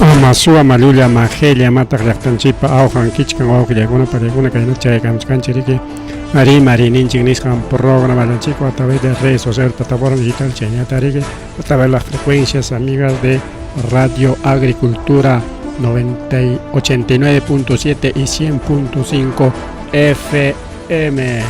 Ama suwa mallulla majella mataq llaqtanchikpa awqan kichkan wawqillaykuna pariykuna kayna chayakamuchkanchik riki rimarininchik nisqan programallanchik a través de redes sociales, plataforma digital chaynata riki a través de las frecuencias amigas de Radio Agricultura 90, 89.7 y 100.5 FM.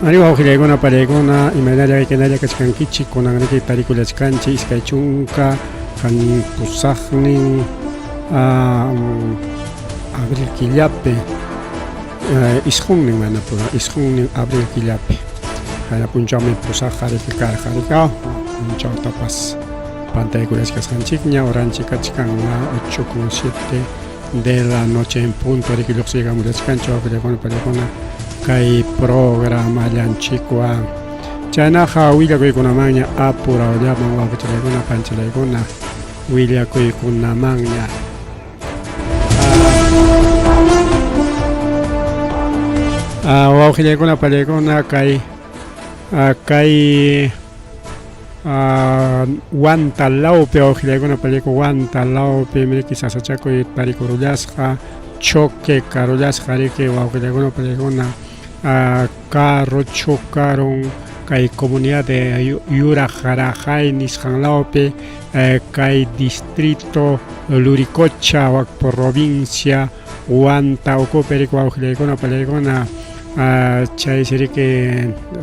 Ari wawqillaykuna pariykuna imaynalla kaykinalla kachkankichik kunanriki tarikullachkanchik 20 pusaqnin abril killapi isqunnin mana isqunnin abril killapi qayna punchawmi pusaqqa riki karqa riki punchawtapas pantaykullachkasqanchikña horanchik kachkan la 8:07 de la noche en punto riki lluqsiykamullachkanchik wawqillaykuna pariykuna kay programallanchikwan chaynaqa willakuykunamanña apurawllaman wawqichalaykuna panchalaykuna willakuykunamanña. Wawqillaykuna pariykuna kay kay Huanta lawpi wawqillaykuna pariykuna Huanta lawpi riki sasachakuy tarikurullasqa choque karullasqa riki wawqillaykuna pariykuna carro chocarun kay comunidad de Yuraq Raqay nisqan lawpi kay distrito Luricocha wak provincia Huanta ukupi riki wawqillaykuna pariykuna chaysi riki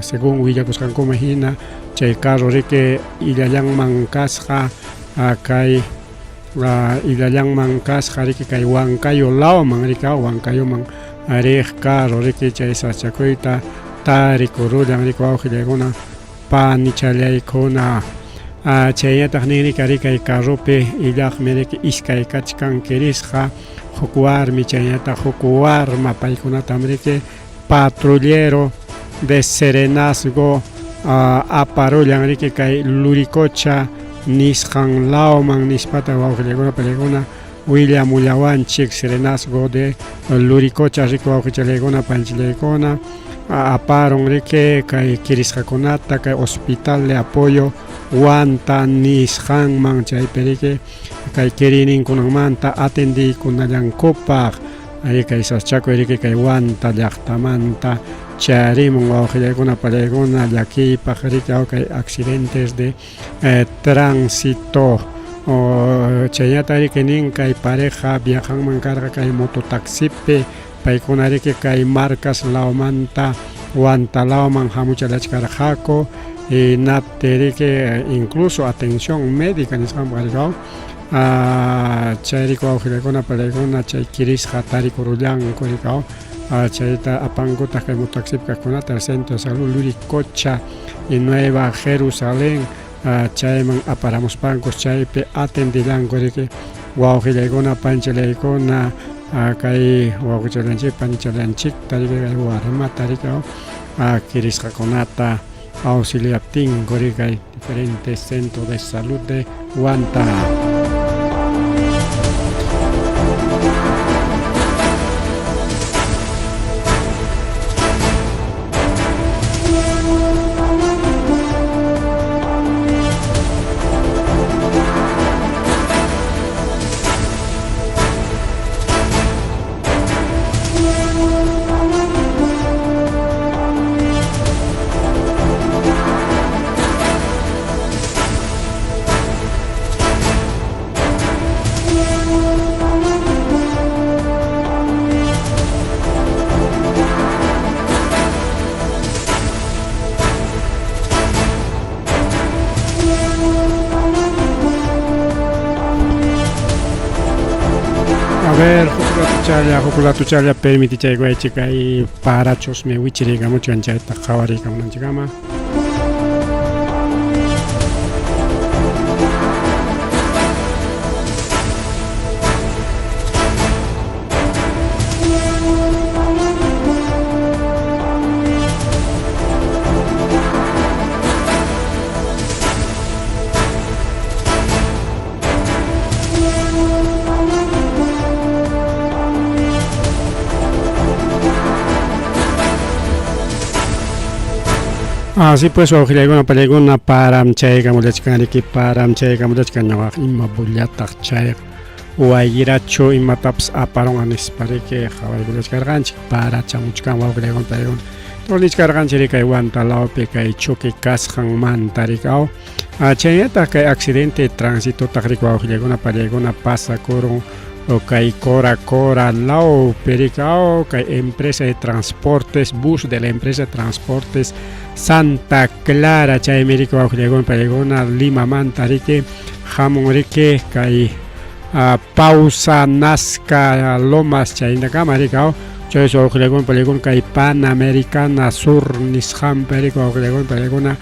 según willakusqankuman hina chay carro riki illallanman kasqa kay illallanman kasqa riki kay Huancayo lawman riki Huancayoman riq carro riki chay sasachakuyta tarikurullan riki wawqillaykuna panichallaykuna chaynataq ninriki ari kay carropi illaqmi riki iskay kachkan kirisqa huk warmi chaynataq huk warma paykunatam riki patrullero de serenazgo aparullan riki kay Luricocha nisqan lawman nispata wawqillaykuna pariykuna willamullawanchik serenazgo de Luricocha riki wawqichallaykuna panchillaykuna aparun riki kay kirisqakunata kay hospital de apoyo Huanta nisqanman chaypi riki kay kiriyninkunamanta atendiykunallankupaq ari kay sasachakuy riki kay Huanta llaqtamanta chayarimun wawqillaykuna pariykuna llakiypaq riki kay accidentes de tránsito chaynata riki nin kay pareja viajanman karqa kay mototaxipi paykuna riki kay Marcas lawmanta Huanta lawman hamuchallachkarqaku hinaptin riki incluso atención médica nisqanpaq riki chay riki wawqillaykuna pariykuna chay kirisqa tarikurullanku riki chayta apankutaq kay mototaxipi kaqkunata centro de salud Luricocha y Nueva Jerusalén chayman aparamuspankus chaypi atendillanku riki wawqillaykuna panchillaykuna kay wawqichallanchik panichallanchikta riki kay warmata riki kirisqakunata auxiliaptinku riki kay diferentes centros de salud de Huanta. A ver, huk ratuchalla permitichaykuwaychik kay parachusmi wichiriykamuchkan chayta qhawariykamunanchikkama. Así pues, wawqillaykuna pallaykuna param chaykamullachkan riki param chaykamullachkan ñuqaqa ima bullataq chay wayrachu imatapas aparunqa nispa riki qhawaykullachkarqanchik para chamuchkan wawqillaykuna pallaykuna nichkarqanchik riki kay Huanta lawpi kay choque kasqanmanta riki aw chaynataq kay accidente tránsitotaq riki wawqillaykuna pallaykuna pasakurun kay Cora Cora lawpi riki aw kay empresa de transportes bus de la empresa de transportes Santa Clara chaymi riki wawqillaykuna pallaykuna Limamanta riki hamun riki kay Pausa Nazca Lomas chaynakama riki aw chay wawqillaykuna pallaykuna kay Panamericana Sur nisqanpi riki wawqillaykuna pallaykuna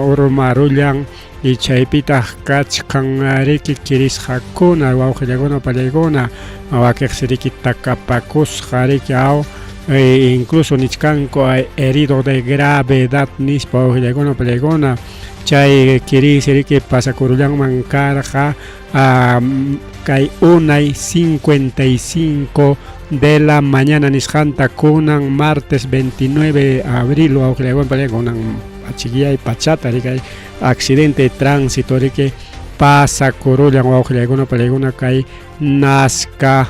urmarullan y chaypitaq kachkan riki kirisqakuna wawqillakuna pallaykuna wakiqsi riki takapakusqa riki aw incluso nichkanku herido de gravedad nispa wawqillaykuna pallaykuna chay kirisi riki pasakurullanman karqa kay unay 55 de la mañana nisqanta kunan martes 29 de abril wawqillaykuna pallaykuna kunan achikiyay pachata riki accidente de tránsito riki pasakurullan wawqillaykuna pallaykuna kay Nazca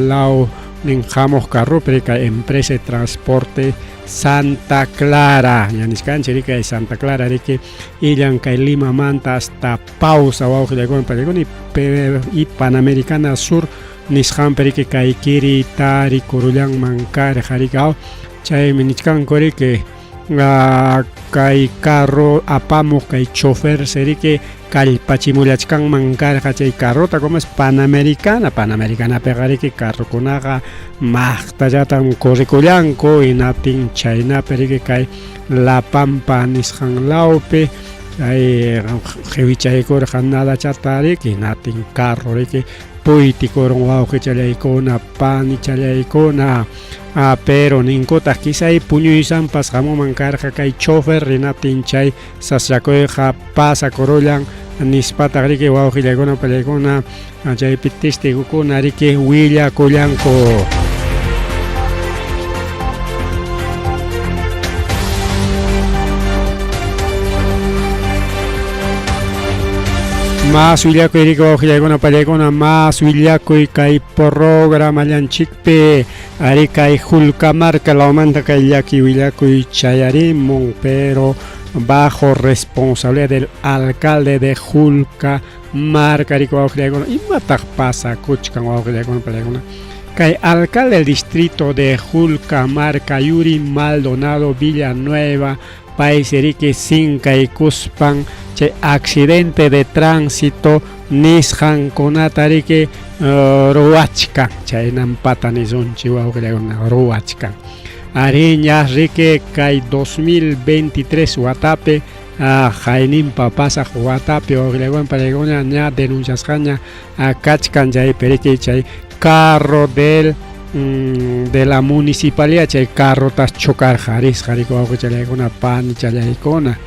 law nin hamuq carropi kay empresa de transporte Santa Clara ña nichkanchik riki kay Santa Clara riki illan kay Limamanta hasta Pausa wawqillaykuna pallaykuna y Panamericana Sur nisqanpi riki kay kirita rikurullanman karqa riki aw chaymi nichkanku riki kay carro apamuq kay chofer riki kallpachimullachkanman karqa chay carrota como es Panamericana Panamericanapiqa riki carrokunaqa maqtallatam corrikullanku hinaptin chaynapi riki kay La Pampa nisqan lawpi kay qiwichaykurqa nadachata riki hinaptin carro riki puytikurun wawqichallaykuna panichallaykuna pero ninkutaq quizá puñuysampas hamuman karqa kay chofer hinaptin chay sasachakuyqa pasakurullan nispataq riki wawqillaykuna pallaykuna chaypi testigokuna riki willakullanku. Más willakuy riki wawqillaykuna pallaykuna más willakuy kay programallanchikpi ari kay Julcamarca lawmanta kay llaki willakuy chayarimun pero bajo responsabilidad del alcalde de Julcamarca riki wawqillaykuna imataq pasakuchkan wawqillaykuna pallaykuna kay alcalde del distrito de Julcamarca Yuri Maldonado Villanueva paysi riki sinkaykuspan chay accidente de tránsito nisqankunata riki ruwachkan chaynampata nisunchik wawqillaykuna ruwachkan ari ña riki kay 2023 watapi hayninpa pasaq watapi wawqillaykuna pallaykuna ña denunciasqaña kachkan chaypi riki chay carro del de la municipalidad chay carrotas chocarqa risqa riki wawqichallaykuna panichallaykuna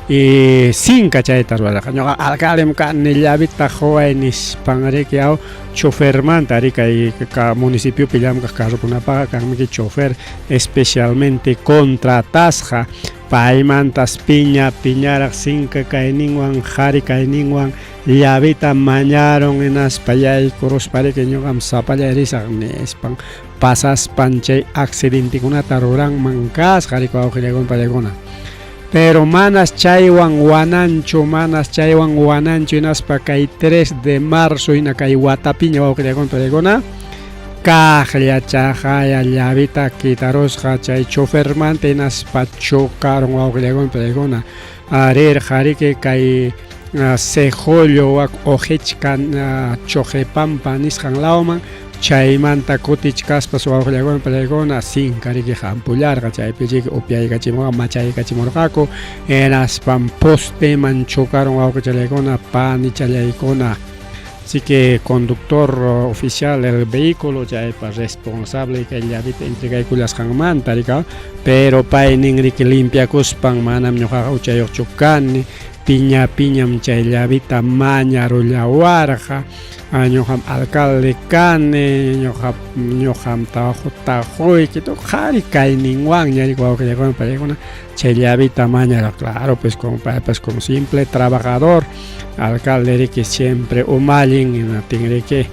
y sinka chayta ruwarqa ñuqa alcaldem kani llavita quway nispan riki aw chofermanta ari kay municipiopi llamkaq carrokunapaqa kanmi chofer especialmente contratasqa paymantas piña piñaraq sinka kayninwan qhari kayninwan llavita mañarun hinaspa yaykuruspa riki ñuqam sapallay risaq nispan pasaspan chay accidentekunata ruranman kasqa riki wawqillaykuna pallaykuna pero manas chaywan wananchu manas chaywan wananchu hinaspa kay 3 de marzo hina kay watapiña wawqillaykuna pallaykuna kaqlla chaqaya llavita quitarusqa chay chofermanta hinaspa chocarun wawqillaykuna pallaykuna rirqa riki kay Cejollo wak Ojichka Choqepampa nisqan lawman chaymanta kutichkaspas wawqillaykuna pallaykuna sinka riki hampullarqa chaypi riki upyaykachimurqa machaykachimurqaku hinaspam posteman chocarun wawqichallaykuna panichallaykuna. Así que conductor oficial del vehículo chaypa responsable kay llavita entregaykullasqanmanta rika pero pay nin riki limpiakuspan manam ñuqaqa huchayuqchu kani. Piña piñam chay llavita mañarullawarqa. Ñuqam alcalde kani, ñuqa ñuqam trabajota quyki, qhari kayninwanña wawqillakuna paykuna chay llavita mañarqa. Claro, pues como paypas como simple trabajador, alcalde riki siempre umallin, hinaptin riki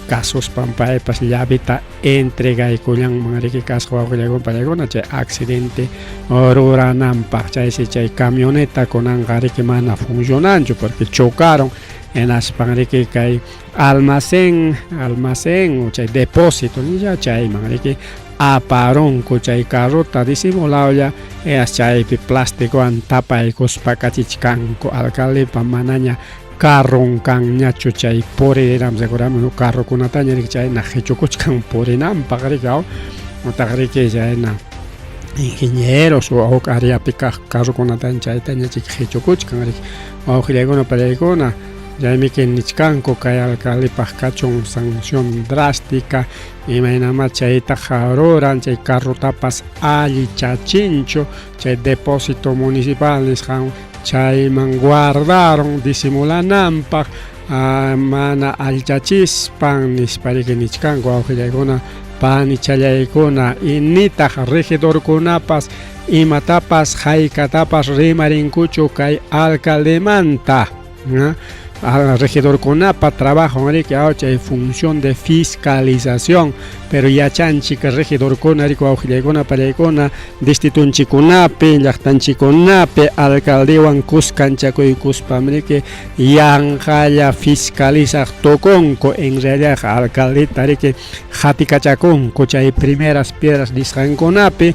kasuspan paypas llavita entregaykullanman riki kasqa wawqillakuna paykuna chay accidente rurananpaq. Chaysi chay camioneta kunanqa riki mana funcionanchu porque chocaron, hinaspan riki kay almacén almacén chay depósito nisha chayman riki aparunku chay carrota disimulawlla, chaypi plásticowan tapaykuspa kachichkanku. Alcaldepa manaña carron kanñachu chay puririnam, seguramente carrokunataña riki chayna qichukuchkan purinanpaq riki, utaq riki chayna ingenieros o huk áreapi kaq carrokunataña chaytaña chiki qichukuchkan riki. Wawqillaykuna pallaykuna, chaymiki nichkanku kay alcaldepaq kachun sanción drástica, imaynamá chaytaqa ruran, chay carrotapas allichachinchu, chay depósito municipal nisqan chayman guardaron disimulananpaq, mana allichachispan nispa riki nichkanku wawqillaykuna panichallaykuna. Y nitaq regidorkunapas imatapas haykatapas rimarinkuchu kay alcaldemanta. Regidorkunapa trabajo riki chay función de fiscalización, pero yachanchik regidorkuna riki wawqillaykuna pallaykuna distritunchikkunapi llaqtanchikkunapi alcaldewan kuskanchakuykuspam riki yanqalla fiscalizaq tukunku. En realidad alcaldeta riki qatikachakunku chay primeras piedras nisqankunapi,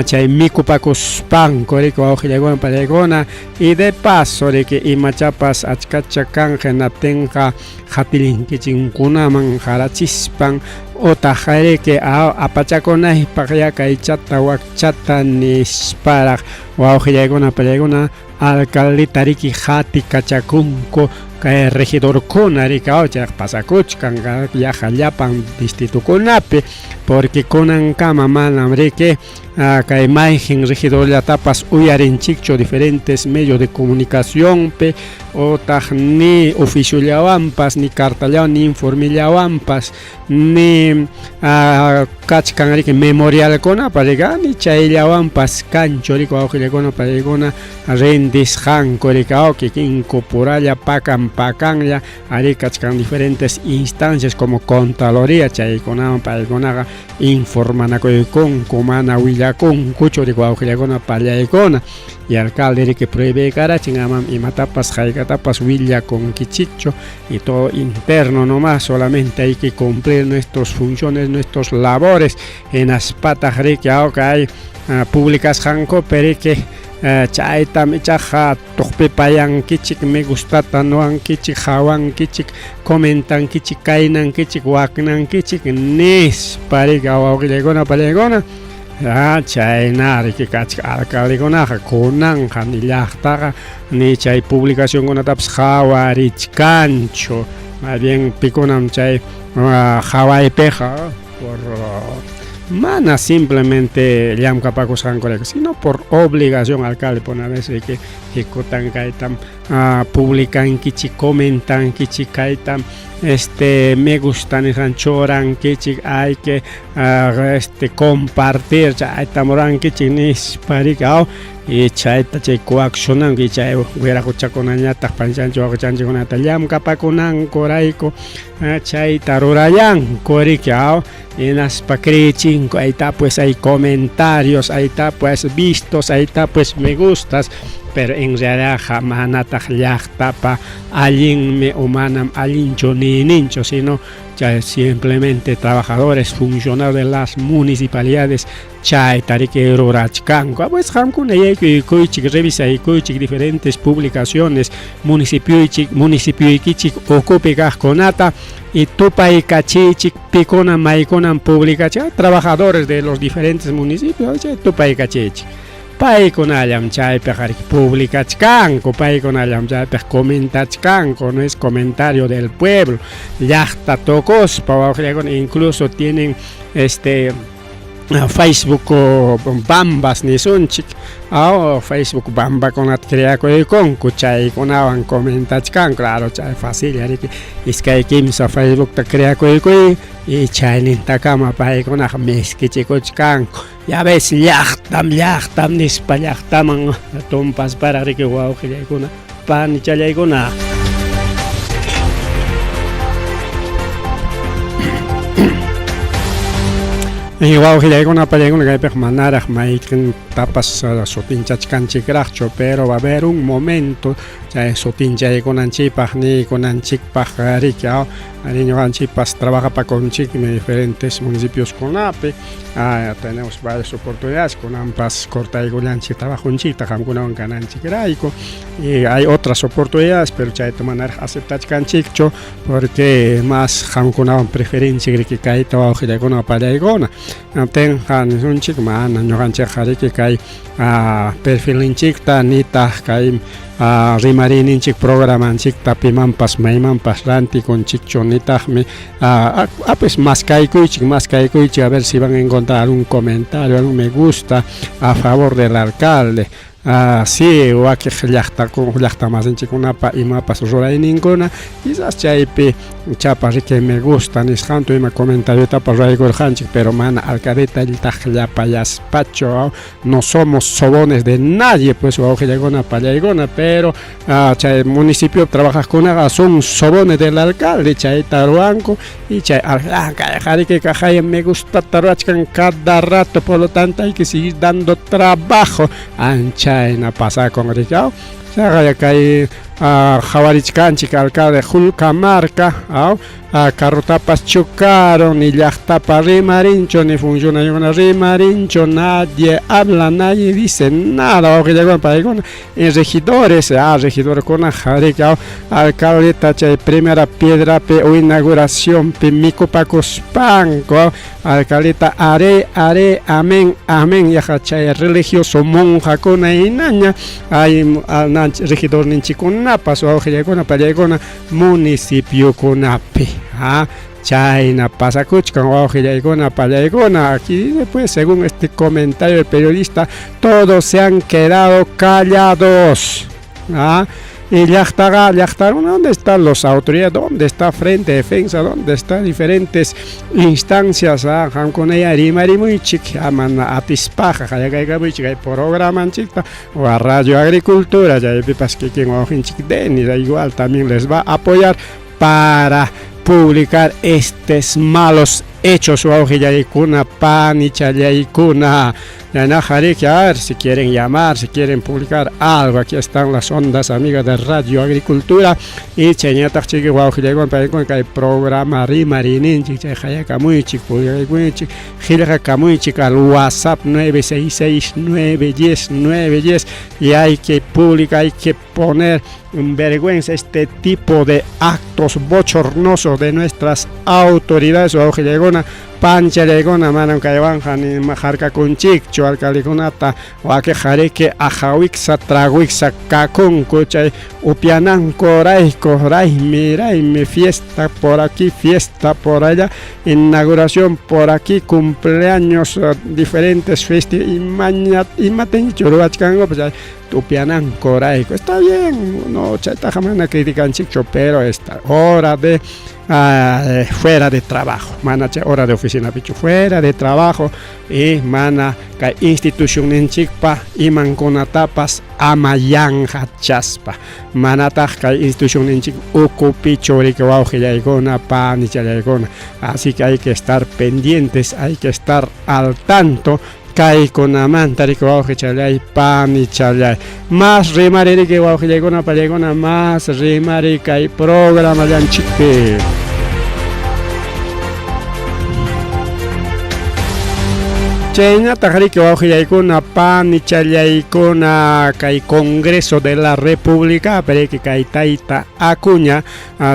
chay mikupakuspanku riki wawqillaykuna pallaykuna, y de paso riki imachapas achkacha kan hinaptinqa qatillinkichikkunaman qarachispan utaq riki apachakunaypaq ya kaychata wakchata nisparaq wawqillaykuna pallaykuna alcaldeta riki qatikachakunku kay regidorkuna riki. Chayqa pasakuchkan yaqa llapan distritukunapi, porque kunankama manam riki kay mayqin regidorllatapas uyarinchikchu diferentes medios de comunicacionpi utaq ni oficiollawanpas ni cartallawan ni informellawanpas ni kachkan riki memorialkunapas riki ni chayllawanpas kanchu riki wawqillakuna paykuna rindisqanku riki kikinku puralla pakan pakanlla. Ari kachkan diferentes instancias como Contraloría, chaykunawan paykunaqa informanakuykunku, mana willakunkuchu riki wawqillakuna pallaykuna. Y alcalde riki prohibikarachin amam imatapas haykatapas willakunkichikchu y todo interno nomás, solamente hay que cumplir nuestras funciones, nuestros labores. Hinaspataq riki kay publicasqankupi riki chaytam ichaqa tuqpipayankichik, me gustata nuwankichik, hawankichik, comentankichik, kaynankichik, waknankichik nispa riki wawqillaykuna pallaykuna. Chayna riki kachka alcaldekunaqa kunanqa ni llaqtaqa ni chay publicacionkunatapas qhawarichkanchu. Más bien pikunam chay hawaypiqa por mana simplemente llamkapakusqankurayku, sino por obligación. Alcalde pone a veces que hikutan kaytam publicankichik, comentankichik, kaytam me gusta nisqan churankichik, hay que compartir chaytam rurankichik nispa riki y chayta chay coaccionanku y chay wiraquchakunañataq panchanchik wawqichanchikkunata llamkapakunankurayku chayta rurayanku riki, hinaspa creechinku ahí está pues hay comentarios, ahí está pues vistos, ahí está pues me gustas, pero en realidad manataq llaqtapa allinmi o manam allinchu niyninchu, sino chay simplemente trabajadores, funcionarios de las municipalidades chayta riki rurachkanku. Pues qamkuna yaykuychik, revisaykuychik diferentes publicaciones municipioychik municipioykichik ukupi kaqkunata y tupaykachiychik pikuna maykunam publicachin trabajadores de los diferentes municipios. Chay tupaykachiychik, paykunallam chaypiq riki publicachkanku, paykunallam chaypiq comentachkanku. No es comentario del pueblo, llaqta tukuspa wawqillakuna. Incluso tienen Facebook bambas nisunchik aw Facebook bambakunata creakuykunku chaykunawan comentachkanku claro chay fácil riki iskay kimsa Facebookta creakuykuy y chaynintakama paykunaqa miskichikuchkanku ya ves llaqtam llaqtam nispa llaqtaman tumpasparaq riki wawqillaykuna panichallaykuna. Wawqillaykuna pallaykuna kaypiqa manaraq mayqintapas sutinchachkanchikraqchu pero va a haber un momento chay sutinchaykunanchikpaq niykunanchikpaq riki arí ñuqanchikpas trabajapakunchikmi diferentes municipioskunapi tenemos varias oportunidades kunanpas cortaykullanchik trabajonchikta qamkunawan kananchikrayku y hay otras oportunidades pero chayta manaraq aceptachkanchikchu porque más qamkunawan preferenchik riki kayta wawqillaykuna pallaykuna tinqa nisunchik mana ñuqanchikqa riki kay perfilninchikta nitaq kay rimariyninchik programanchikta pimanpas maymanpas rantikunchikchu nitaqmi pues maskaykuychik maskaykuychik a ver si van a encontrar algún comentario algún me gusta a favor del alcalde. Sí, wakiq llaqta masinchikkunapa imapas rurayninkuna quizás chaypi chapa riki me gusta nisqantu ima comentariotapas ruraykurqanchik pero mana alcaldeta llapayaspachu no somos sobones de nadie pues wawqillaykuna pallaykuna pero chay municipio trabajaqkunaqa son sobones del alcalde chayta ruwanku y chay kay kaqay me gustata ruwachkan cada rato por lo tanto hay que seguir dando trabajo anchayna pasakun riki chayqa kay qhawarichkanchik alcalde Julcamarca carrotapas chocaron ni llaqtapa rimarinchu ni funcionariokuna rimarinchu nadie habla nadie dice nada wawqillaykuna paykuna y regidores regidorkuna riki alcaldeta chay primera piedrapi o inauguracionpi mikupakuspanku alcaldeta are are amén amén yaqa chay religioso monjakuna hinaña hay regidorninchikkunapas wawqillaykuna pallaykuna municipiokunapi chayna pasakuchkan wawqillaykuna pallaykuna aquí pues según este comentario del periodista todos se han quedado callados. Y llaqtaqa llaqta ¿dónde están las autoridades? ¿Dónde está Frente Defensa? ¿Dónde están diferentes instancias? Qamkunaya rimarimuychik mana atispaqa qallaykamuychik kay programanchikta o a Radio Agricultura chaypipas kikin wawqinchik Denis igual también les va a apoyar para publicar estos malos hechos wawqillaykuna panichallaykuna riki a ver si quieren llamar, si quieren publicar algo, aquí están las ondas amigas de Radio Agricultura y chayñataq chiki wawqillaykuna paykuna kay programa rimariyninchik chay qayakamuychik publicamuychik qillqakamuychik al WhatsApp 966 910 910 y hay que publicar, hay que poner en vergüenza este tipo de actos bochornosos de nuestras autoridades wawqillaykuna panchallaykuna manam kaywanqa ni harkakunchikchu alcaldekunata wakiqqa riki aqhawiksa traguiksa kakunku chay upianankurayku raymi raymi fiesta por aquí fiesta por allá inauguración por aquí cumpleaños diferentes festivales imaña imatañachu ruwachkankupas upianankurayku está bien no chaytaqa mana criticanchikchu pero esta hora de fuera de trabajo mana chay hora de oficinapichu fuera de trabajo y mana kay institucionninchikpa imankunatapas ama yanqachaspa manataq kay institucionninchik ukupichu riki wawqillaykuna panichallaykuna así que hay que estar pendientes hay que estar al tanto kaykunamanta riki wawqichallay panichallay más rimari riki wawqillaykuna pallaykuna más rimari kay programallanchikpi. Chaynataq riki wawqillaykuna panichallaykuna kay Congreso de la República riki kay tayta Acuña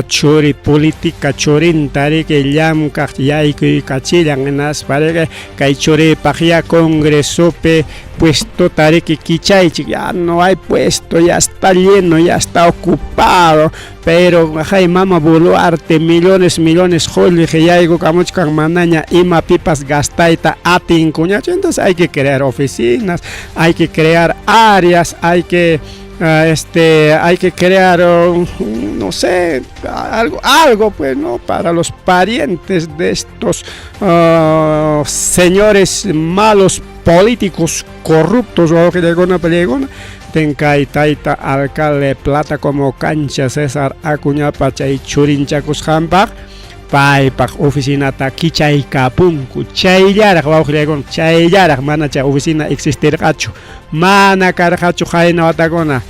churi política churinta riki llamkaq yaykuykachillan hinaspa riki kay churipaqya Congresopi. Puestota riki kichaychik, ya no hay puesto, ya está lleno, ya está ocupado, pero hay mama Boluarte, millones, millones qullqi yaykukamuchkan manaña imapipas gastayta atinkuñachu. Entonces hay que crear oficinas, hay que crear áreas, hay que hay que crear, no sé, algo, algo pues, ¿no? Para los parientes de estos señores malos políticos corruptos o que llegó. Tenkay tayta alcalde Plata como cancha César Acuñapa chay churinchakusqanpaq paypaq oficinata kichaykapunku. Chayllaraq, wawqillaykuna, chayllaraq, mana chay oficina existirqachu, mana karqachu qayna watakuna.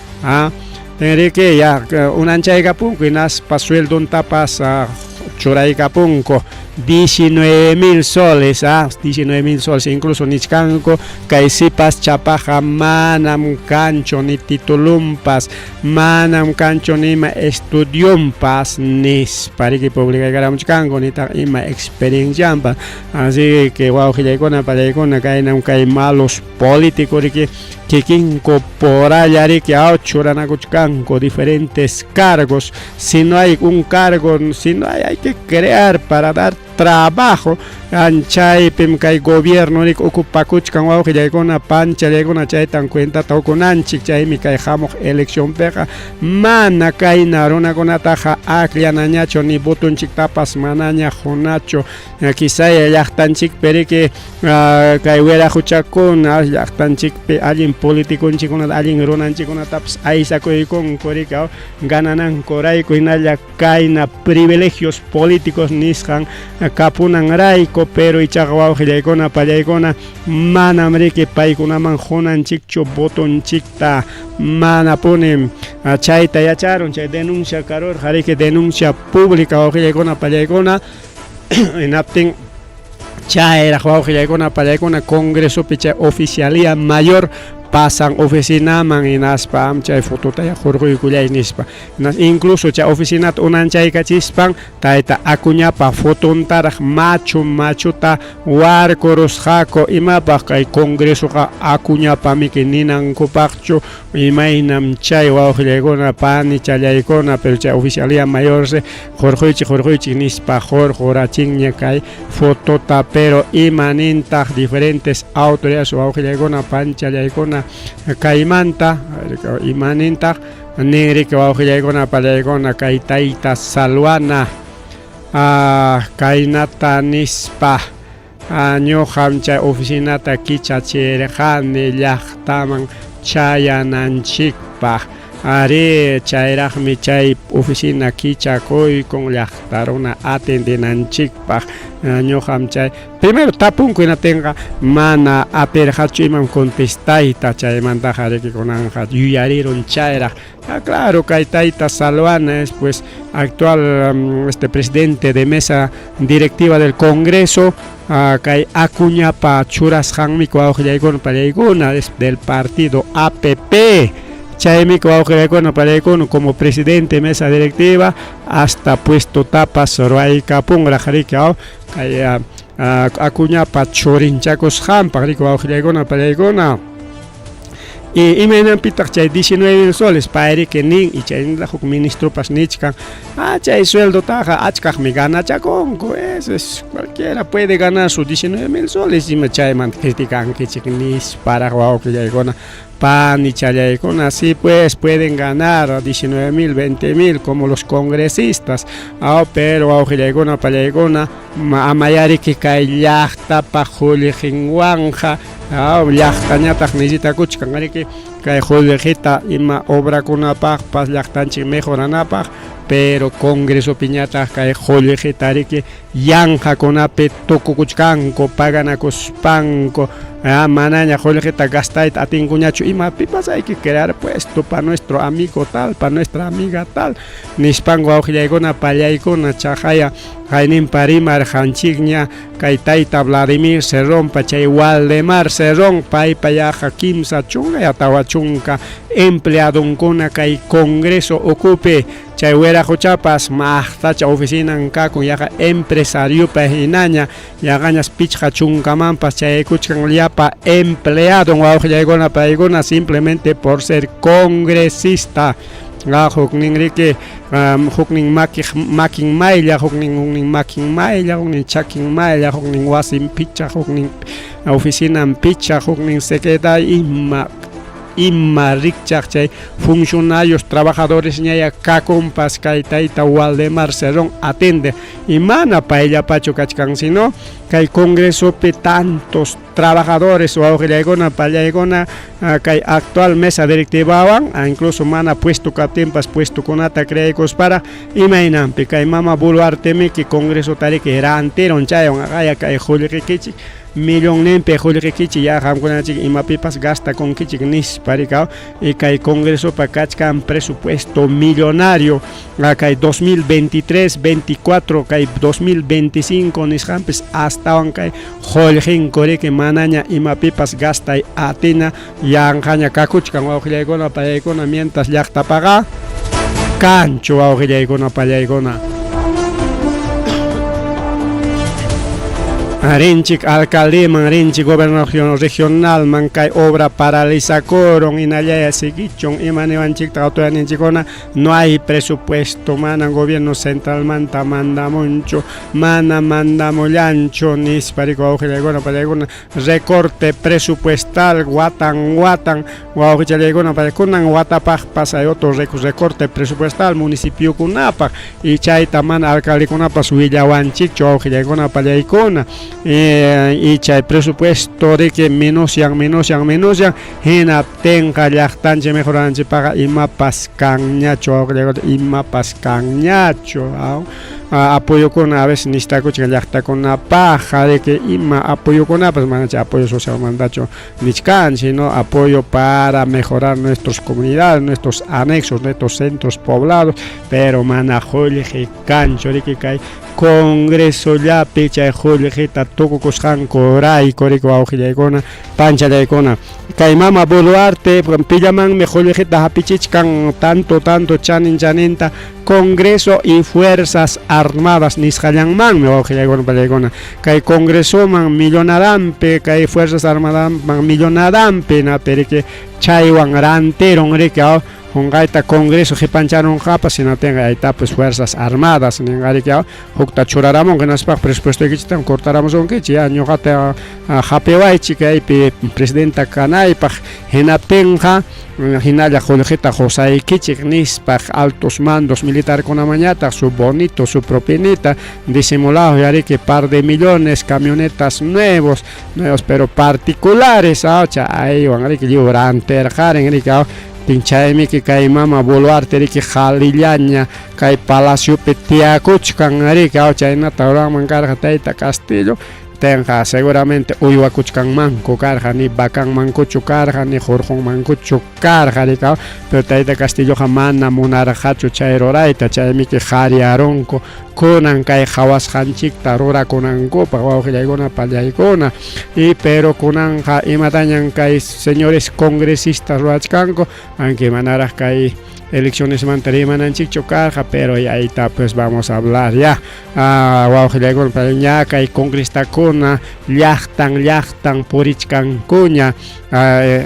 Enrique ya unanchaykapunku, hinaspa sueldontapas churaykapunku 19 mil soles, 19 mil soles. Incluso nichkanku kay sipas chapaqa manam kanchu ni titulumpas, manam kanchu nima estudiumpas nispa, riki, publicaykamuchkanku, nitaq ima experienciampas. Así que, wawqillaykuna, pallaykuna, kaynam kay malos políticos, riki, kikinku poralla, riki, churanakuchkanku diferentes cargos. Si no hay un cargo, si no hay, hay que crear para dar trabajo. Chaypim kay gobierno rik ocupakuchkan, wawqillaykuna, panchallaykuna, chaytan cuentata ukunanchik. Chaymi kay hamuq eleccionpiqa mana kayna runakunataqa akllanañachu, ni votonchiktapas manaña qunachu. Quizá llaqtanchikpi, riki, kay wiraquchakuna llaqtanchikpi allin politiconchikkunata, allin runanchikkunatapas aysakuykunku, riki, gananankurayku, hinalla kayna privilegios políticos nisqan kapunanrayku. Pero ichaqa, wawqillaykuna, pallaykuna, manam, riki, paykunaman qunanchikchu votonchikta, manapunim. Chayta yacharun chay denuncia karurqa, riki, denuncia pública, wawqillaykuna, pallaykuna. Hinaptin chayraq, wawqillaykuna, pallaykuna, congresopi chay oficialía mayor pasan oficinaman, hinaspa chay fotota hurquykullay nispa. Incluso chay oficinata unanchaykachispan tayta Acuñapa fotontaraq machu machuta warkurusqaku. Imapaq? Kay congresoqa Acuñapamiki ninankupaqchu? Imaynam chay, wawqillaykuna, panichallaykuna? Pero chay oficialía mayor hurquychik, hurquychik nispa hurqurachinña kay fotota. Pero ima nintaq diferentes autoridades, wawqillaykuna, panchallaykuna, kaymanta? Ima nintaq? Ninriki, wawqillaykuna, pallaykuna, kay tayta Salwana kaynata nispa: "Ñuqam chay oficinata kichachirqani llaqtaman chayananchikpaq. Ari, chayraqmi chay oficina kichakuykun llaqta runa atendinanchikpaq. Ñuqam chay primero tapunku." Hinatinqa mana atirqachu imam contestayta. Chaymantaqa, riki, kunanqa yuyarirun chayraq. Claro, kay tayta Salwana es, pues, actual presidente de mesa directiva del Congreso, kay Acuñapa churasqanmi, wawqillaykuna, pallaykuna, es del partido APP. Chaymi, wawqillaykuna, pallaykuna, como presidente de mesa directiva hasta puesto tapas ruwaykapunraq, riki, kay Acuñapa churinchakusqanpaq, riki, wawqillaykuna, pallaykuna. Y imaynanpitaq chay 19 mil soles? Payriki nin, y chaynataq huk ministropas nichkan: "Chay sueldotaqa achkaqmi ganachakunku, eso es, cualquiera puede ganar su 19 mil soles, ima chaymanta criticankichik", nisparaq, wawqillaykuna, panichallaykuna. Sí, pues pueden ganar 19 mil, 20 mil como los congresistas, pero, wawqillaykuna, pallaykuna, amayariki kay llaqtapaq qullqinwanqa. Llaqtañataq necesitakuchkan, riki, kay qullqita ima obrakunapaqpas, llaqtanchik mejoranapaq, pero congresopiñataq kay qullqita, riki, yanqakunapi tukukuchkanku, paganakuspanku, manaña qullqita gastayta atinkuñachu imapipas. "Hay que crear puesto pa nuestro amigo tal, pa nuestra amiga tal", nispanku, wawqillaykuna, pallaykuna. Chaqaya qayninpa rimarqanchikña kay tayta Vladimir Cerrónpa, chay Waldemar Cerrón, paypa yaqa 30 ya 40 empleadonkuna kay congreso ukupi. Chay wiraquchapas maqtacha oficinan kakun, yaqa empresariopa hinaña, yaqañas 50manpas chayaykuchkan llapa. Boluartepa empleadon wawqillaykuna paykuna simplemente por ser congresista. Huknin riki huknin makiq makin maylla, huknin huknin makin maylla, huknin chakin maylla, huknin wasin picha, huknin oficinan picha, huknin secretario ima ima rikchaq chay funcionarios trabajadores ñaya kakunpas kay tayta Waldemar Cerrón atende y mana payllapachu kachkan sino kay congresopi tantos trabajadores wawqillaykuna pallaykuna kay actual mesa directivawan incluso mana puesto kaptinpas puestokunata creaykuspara imaynanpi kay mama Boluartemiki congreso tariki rantirun chaywan aqaya kay qullqikichik millonninpi qullqikichik ya qamkunachik imapipas gastakunkichik nispa rikaw y kay congresopa kachkan presupuesto millonario kay 2023, 24 kay 2025 nisqanpis astawan kay qullqinku riki manaña imapipas gastay atina yanqaña kakuchkan wawqillaykuna pallaykuna mientras llaqtapaqa kanchu wawqillaykuna pallaykuna. Rinchik alcaldeman, rinchik gobernación regionalman kay obra paralizakuron hinallaya siguichun ima niwanchikta autoridadninchikkuna no hay presupuesto mana gobierno centralmanta mandamunchu mana mandamullanchu nispa riku wawqillaykuna pallaykuna recorte presupuestal watan watan wawqichallaykuna kunan watapaqpas hay otro recorte presupuestal municipiokunapaq y chayta mana alcaldekunapas willawanchikchu wawqillaykuna pallaykuna y chay presupuesto riki menosyan menosyan menosyan hinaptinqa llaqtanchik mejoranchikpaqa imapas kanñachu wawqillaykuna imapas kanñachu apoyokuna a veces necesitakuchkan llaqtakunapaq riki ima apoyokunapas mana chay apoyo socialmantachu nichkan sino apoyo para mejorar nuestras comunidades, nuestros anexos, nuestros centros poblados, pero mana qullqi kanchu riki kay congresollapi chay qullqita tukukusqankurayku riki wawqillaykuna panchallaykuna kay mama Boluarte pillamanmi qullqita hapichichkan tanto tanto chanin chaninta Congreso y Fuerzas Armadas nisqallanmanmi wawqillaykuna pallaykuna kay Congresoman millonadanpi kay Fuerzas Armadaman millonadanpi napi riki chaywan rantirun riki qunqayta Congreso qipancharunqapas hinaptinqa aytapas Fuerzas Armadas ninqa riki hukta churaramunqa hinaspaqa presupuestoykichiktam cortaramusunkichik ya ñuqata hapiwaychik kaypi presidenta kanaypaq hinaptinqa hinalla qullqita qusaykichik nispa altos mandos militarkunamañataq su bonito su propinita disimulado ya riki par de millones camionetas nuevos nuevos pero particulares chaywan riki lliw rantirqarin riki chaymi kay mama Boluarte riki qhalillaña kay palaciopi tiyakuchkan riki chaynata ruranman karqa tayta Castillo tenqa seguramente uywakuchkanmanku karqa ni vacanmankuchu karqa ni hurqunmankuchu karqa riki pero tayta Castilloqa mana munarqachu chay rurayta chaymiki qhariyarunku kunan kay qhawasqanchikta rurakunankupaq wawqillaykuna pallaykuna y pero kunanqa imatañan kay señores congresistas ruwachkanku aunque manaraq kay eleccionesmanta rimananchikchu karqa pero ahí pues vamos a hablar ya wawqillaykuna ña kay congresistakuna llaqtan llaqtan purichkankuña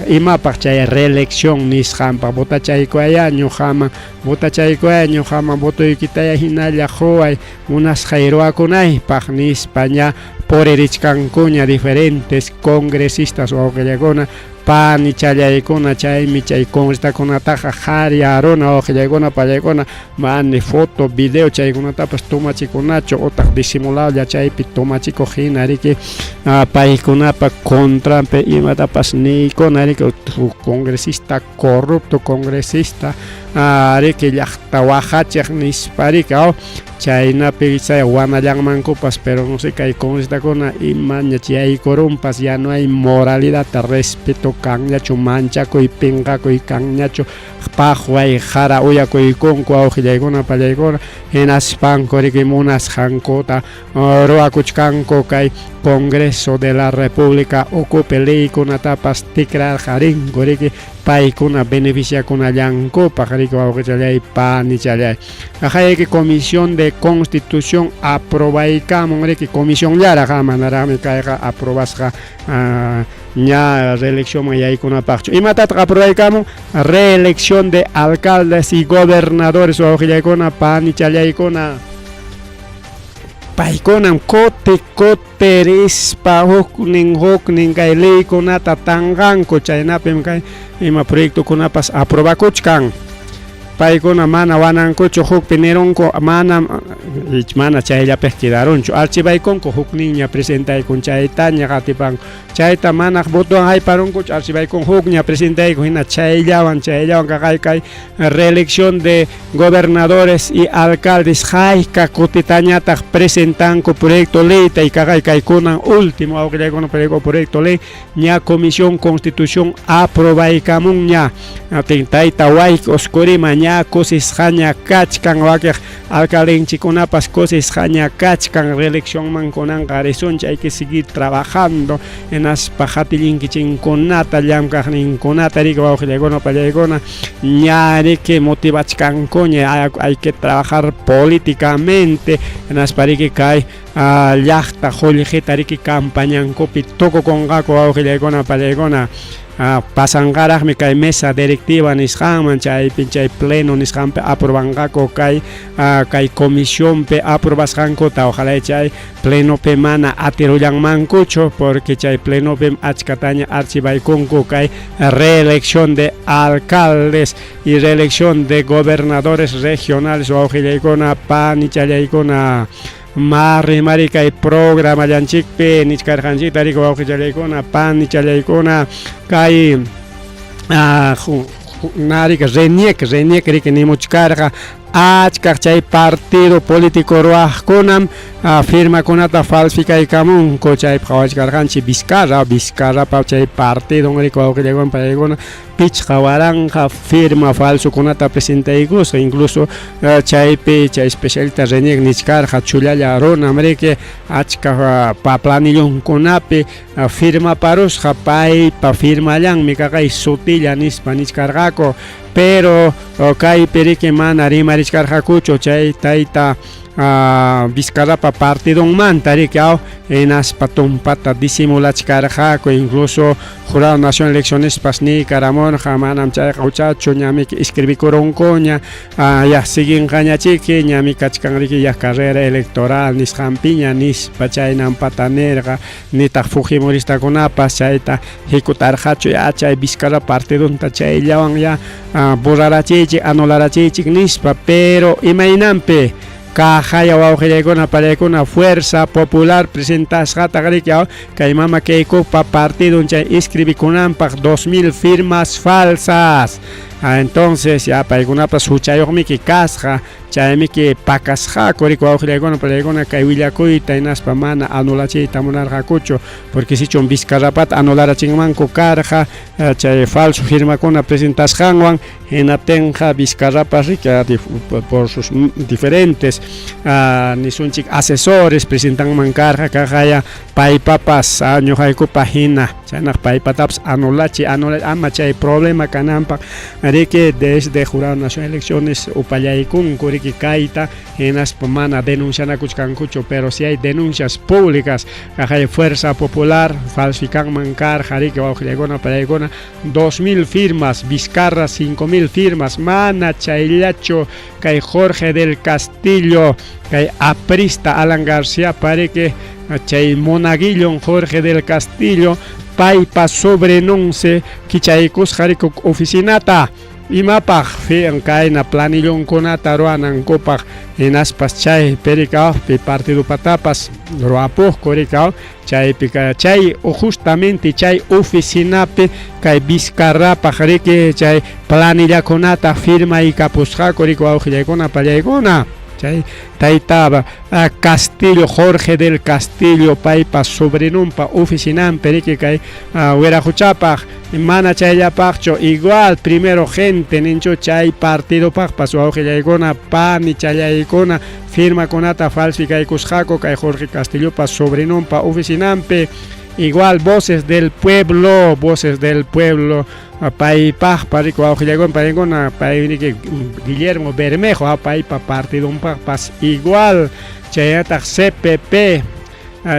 imapaq chay reelección nisqanpaq votachaykuaya ñuqaman votachaykuaya ñuqaman votoykitaya hinalla quway munasqay ruwakunaypaq nispa ña puririchkankuña diferentes congresistas wawqillaykuna panichallaykuna chaymi chay congresitakunataqa qhariyaruna wawqillaykuna pallaykuna mani foto video chaykunatapas tumachikunachu utaq disimuladolla chaypi tumachikuq hina riki paykunapa contranpi imatapas niykuna riki congresista corrupto congresista riki llaqta waqachiq nispa riki chaynapi chay wanallanmankupas pero no sé kay congresistakuna imaña yaykurunpas ya no hay moralidad respeto kanñachu manchakuy pinqakuy kanñachu paqway qara uyakuykunku wawqillaykuna pallaykuna hinaspanku riki munasqankuta ruwakuchkanku kay Congreso de la República ukupi leykunatapas tikrarqarinku riki paykuna beneficiakunallankupaq riki wawqichallay panichallay aqayki Comisión de Constitución aprobaykamun riki comisionllaraq manaraqmi kayqa aprobasqa. Ña reeleccionman yaykunapaqchu. Imatataq aprobaykamun? Reelección de alcaldes y gobernadores wawqillaykuna, panichallaykuna. Paykunam kuti kutirispa huknin huknin kay leykunata tanqanku, chaynapim kay ima proyectokunapas aprobakuchkan. Paykuna mana wanankuchu hukpi nirunku, manam mana chayllapiq quedarunchu. Archibaykunku hukninña presentaykun chaytaña qatipanku. Chayta mana votowan hayparunkuchu, archibaykun hukña presentaykun hina chayllawan chayllawan kaqay kay reelección de gobernadores y alcaldes hayka kutitañataq presentanku proyecto leyta y kaqay kaykunan último awqillaykuna proyecto proyecto ley ña comisión constitución aprobaykamunña. Atin tayta Wayk Oscorima ña kusisqaña kachkan wakiq alcaldenchikunapas kusisqaña kachkan reeleccionman kunanqa risunchik hay que seguir trabajando hinaspa qatillinkichikkunata llamkaqninkunata riki wawqillaykuna pallaykuna ña riki motivachkankuña hay que trabajar políticamente hinaspa riki kay llaqta qullqita riki campañankupi tukukunqaku wawqillaykuna pallaykuna pasanqaraqmi kay mesa directiva nisqanman chaypi chay pleno nisqanpi aprobanqaku kay kay comisionpi aprobasqankuta ojalá chay plenopi mana atirullanmankuchu porque chay plenopim achkataña archibaykunku kay reelección de alcaldes y reelección de gobernadores regionales wawqillaykuna panichallaykuna. Mari mari kay programallanchikpi nichkarqanchikta riki wawqichallaykuna panichallaykuna kay narika RENIEC RENIEC riki nimuchkarqa achkaq chay partido político ruwaqkunam firmakunata falsificaykamunku chaypi qhawachkarqanchik Vizcarra Vizcarrapa chay partidon riki wawqillaykuna pallaykuna 5000 firma falsokunata presentaykusqa incluso chaypi chay especialista RENIEC nichkarqa chullalla runam riki achka planillonkunapi firmaparusqa paypa firmallanmi kaqay sutilla nispa nichkarqaku pero kaypi riki mana rimarichkarqakuchu chay tayta Vizcarrapa partidonmanta riki aw hinaspa tumpata disimulachkarqaku incluso Jurado Nacional Eleccionespas niykaramurqa manam chayqa huchachu ñamiki escribikurunkuña ya siguinqañachiki ñami kachkan riki ya carrera electoral nisqanpiña nispa chaynampata nirqa nitaq fujimoristakunapas chayta hikutarqachu ya chay Vizcarra partidonta chayllawan ya borrarachiychik anularachiychik nispa pero imaynanpi kaqaya wawqillaykuna pallaykuna Fuerza Popular presentasqataq riki kay mama Keikopa partidon chay inscribikunanpaq 2000 firmas falsas. Entonces ya paykunapas huchayuqmiki kasqa chaymiki pakasqaku riki wawqillaykuna pallaykuna kay willakuyta hinaspa mana anulachiyta munarqakuchu porque sichum Vizcarrapata anularachinmanku karqa chay falso firmakuna presentasqanwan hinaptinqa Vizcarrapas riki por sus diferentes nisunchik asesores presentanman karqa kaqaya paypapas ñuqaykupa hina chaynaq paypatapas anulachi anulachi ama chay problema kananpaq riki desde Jurado Nacional de Elecciones upallaykunku riki kayta hinaspa mana denuncianakuchkankuchu pero si hay denuncias públicas kaqaya Fuerza Popular falsificanman karqa riki wawqillaykuna pallaykuna 2000 firmas Vizcarra 5000 firmas mana chayllachu kay Jorge del Castillo kay aprista Alan García pariki chay monaguillon Jorge del Castillo paypa sobrenonse kichaykusqa riki oficinata imapaq fian kayna planillonkunata ruwanankupaq hinaspas chay perikawpi partidopatapas ruwapuqku rikaw chaypi chay justamente chay oficinapi kay Vizcarrapaq riki chay planillakunata firmaykapusqaku riki wawqillaykuna pallaykuna chay tayta Castillo Jorge del Castillo paypa sobrinonpa oficinanpi riki kay wiraquchapaq mana chayllapaqchu igual primero gente ninchu chay partidopaqpas wawqillaykuna panichallaykuna firmakunata falsificaykusqaku kay Jorge Castillopa sobrinonpa oficinanpi igual voces del pueblo voces del pueblo paypaqpa riki wawqillaykuna paykuna pay riki Guillermo Bermejo paypa partidonpaqpas igual chaynataq CPP.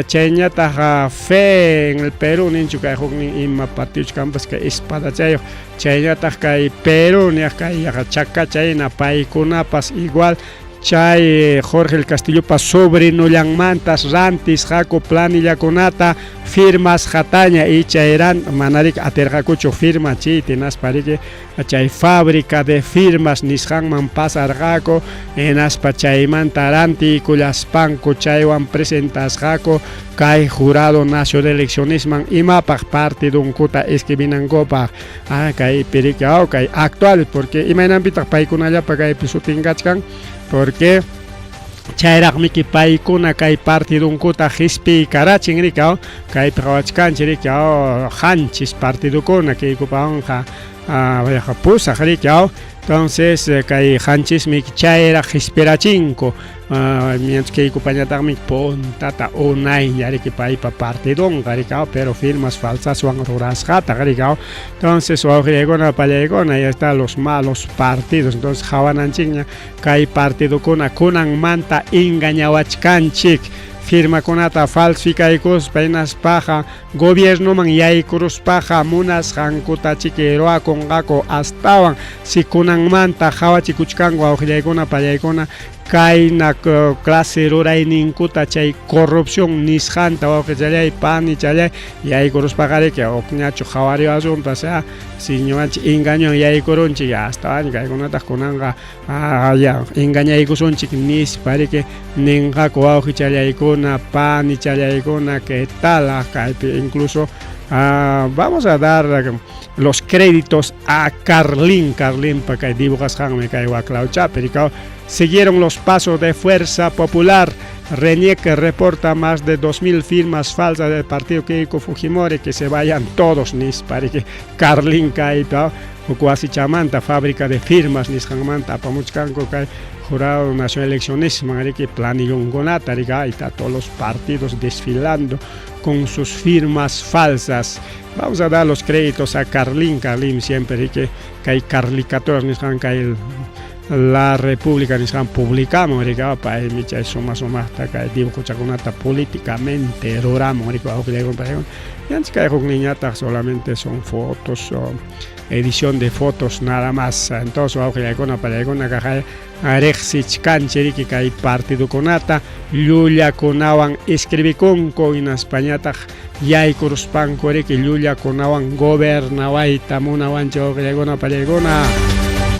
Chayñataq Fe en el Perú ninchu kay huknin ima partidochkanpas kay espadachayuq, chaynataq kay Perú niq kay yaqa chakachayna paykunapas igual chay Jorge el Castillopa sobrinollanmantas rantisqaku planillakunata firmasqataña y chayran manariki atirqakuchu firmachiyta hinaspa riki chay fábrica de firmas nisqanman pasarqaku hinaspa chaymanta rantiykullaspanku chaywan presentasqaku kay jurado nacional de eleccionesman imapaq partidunkuta escribinankupaq. Ah, kaypi riki aw kay actual porque imaynanpitaq paykunallapa kaypi sutin kachkan porque chayraqmiki paykuna kay partidunkuta qispiykarachin riki aw kaypi qawachkanchik riki aw qanchis partidukuna kaykupawanqa yaqa pusaq riki aw entonces kay qanchismi chayraq qispirachinku mientras kaykupañataqmi puntata unayña riki paypa partidunqa riki aw pero firmas falsaswan rurasqataq riki aw entonces wawqillaykuna pallaykuna ya está los malos partidos entonces qawananchikña kay partidukuna kunanmanta engañawachkanchik firmakunata falsificaykuspa hinaspaqa gobiernoman yaykuruspaqa munasqankutachiki ruwakunqaku astawan si kunanmanta qawachikuchkanku wawqillaykuna pallaykuna kayna clase rurayninkuta chay corrupción nisqanta wawqichallay panichallay yaykuruspaqariki hukñachu qawariwasunpas si ñuqanchik engañowan yaykurunchik astawan kaykunataq kunanqa ya engañaykusunchik nispa riki ninqaku wawqichallaykuna panichallaykuna que tal kaypi incluso vamos a dar los créditos a Carlín Carlinpa kay dibujasqanmi kay waklawchapi rikaw siguieron los pasos de Fuerza Popular. RENIEC reporta más de 2.000 firmas falsas del partido Keiko Fujimori, que se vayan todos nispa riki Carlín kaypa huk wasichamanta fábrica de firmas nisqanmanta apamuchkanku kay Jurado Nacional de Elecciones riki planillonkunata riki ahí está todos los partidos desfilando con sus firmas falsas. Vamos a dar los créditos a Carlín. Carlín siempre riki kay caricaturas nisqan kay La República nisqan publicamos riki paymi chay suma sumaqta kay dibujochakunata políticamente ruramun riki wawqillaykuna yanchik kay hukninñataq solamente son fotos o edición de fotos nada más. Entonces wawqillaykuna pallaykuna kaqay riqsichkanchik riki kay partidukunata llullakunawan escribikunku hinaspañataq yaykuruspanku riki llullakunawan gobernawayta munawanchik wawqillaykuna pallaykuna.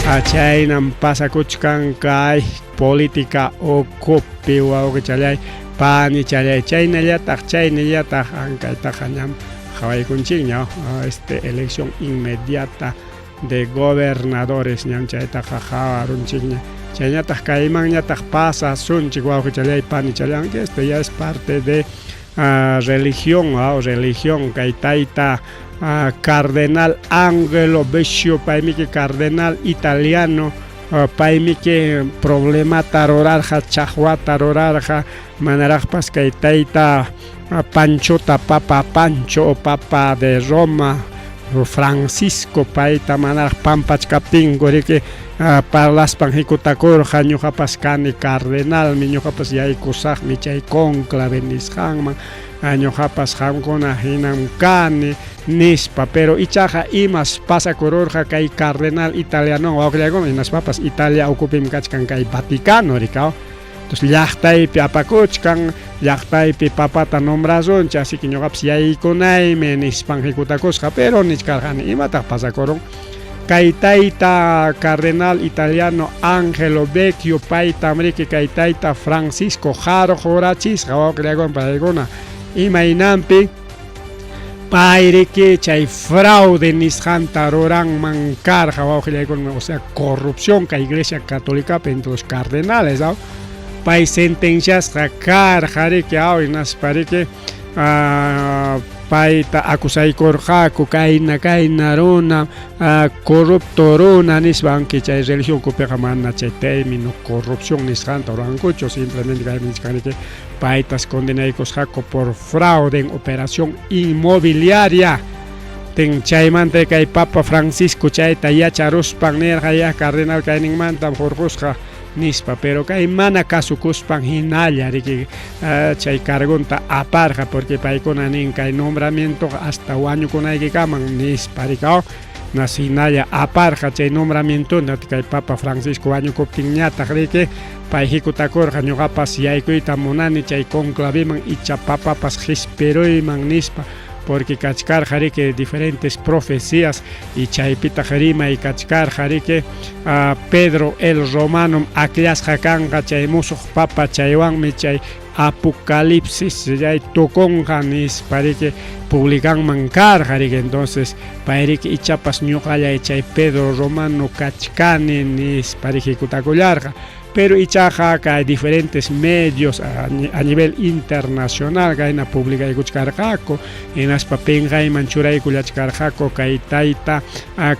Chaynam pasakuchkan kay política ukupi wawqichallay panichallay chaynallataq chaynallataq ankaytaqa ñam qhawaykunchikña este elección inmediata de gobernadores ñam chaytaqa qawarunchikña chayñataq kaymanñataq pasasunchik wawqichallay panichallay aunque esto ya es parte de religión religión kay tayta cardenal Angelo Becciu paymiki cardenal italiano paymiki problemata rurarqa chaqwata rurarqa manaraqpas kay tayta Panchota Papa Pancho o Papa de Roma Francisco payta manaraq pampachkaptinku riki parlaspan hikutakurqa ñuqapas kani cardenalmi ñuqapas yaykusaqmi chay cónclave nisqanman ñuqapas qamkuna hinam kani nispa pero ichaqa imas pasakururqa kay cardenal italiano wawqillaykuna hinaspapas Italia ukupim kachkan kay Vaticano rikaw entonces llaqtaypi apakuchkan llaqtaypi papata nombrasunchik así que ñuqapas yaykunaymi nispan hikutakusqa pero nichkarqani imataq pasakurun kay tayta cardenal italiano Angelo Becciu paytam riki kay tayta Francisco qarqurachisqa wawqillaykuna paykuna imaynanpi pay riki chay fraude nisqanta ruranman karqa wawqillaykuna o sea corrupción kay iglesia católicapi entre los cardenales aw pay sentenciasqa karqa riki aw hinaspa riki payta acusaykurqaku kayna kayna runa corrupto runa nispa aunque chay religión kupiqa mana chay término corrupción nisqanta rurankuchu simplemente kaymi nichkan riki paytas condenaykusqaku por fraude en operación inmobiliaria ten chaymanta kay Papa Francisco chayta yacharuspan nirqa ya cardenal kayninmantam hurqusqa Nispa, pero kay mana kasukuspan hinalla riki chay cargonta aparqa, porque paykuna nin kay nombramientoqa hasta wañukunaykikaman nispa riki, nas hinalla aparqa chay nombramientonta. Kay Papa Francisco wañukuptinñataq riki pay hikutakurqa, ñuqapas yaykuyta munani chay conclaveman icha papapas qispiruyman nispa, porque kachkarqa riki diferentes profecías y chaypitaq rimay kachkarqa riki Pedro el Romanom akllasqa kanqa chay musuq papa, chaywanmi chay Apocalipsis chay tukunqa nispa riki publicanman karqa riki. Entonces pay riki ichapas ñuqallay chay Pedro Romano kachkani nispa riki hikutakullarqa. Pero ichaqa kay diferentes medios a nivel internacional kayna publicaykuchkarqaku, hinaspa pinqayman churaykullachkarqaku kay tayta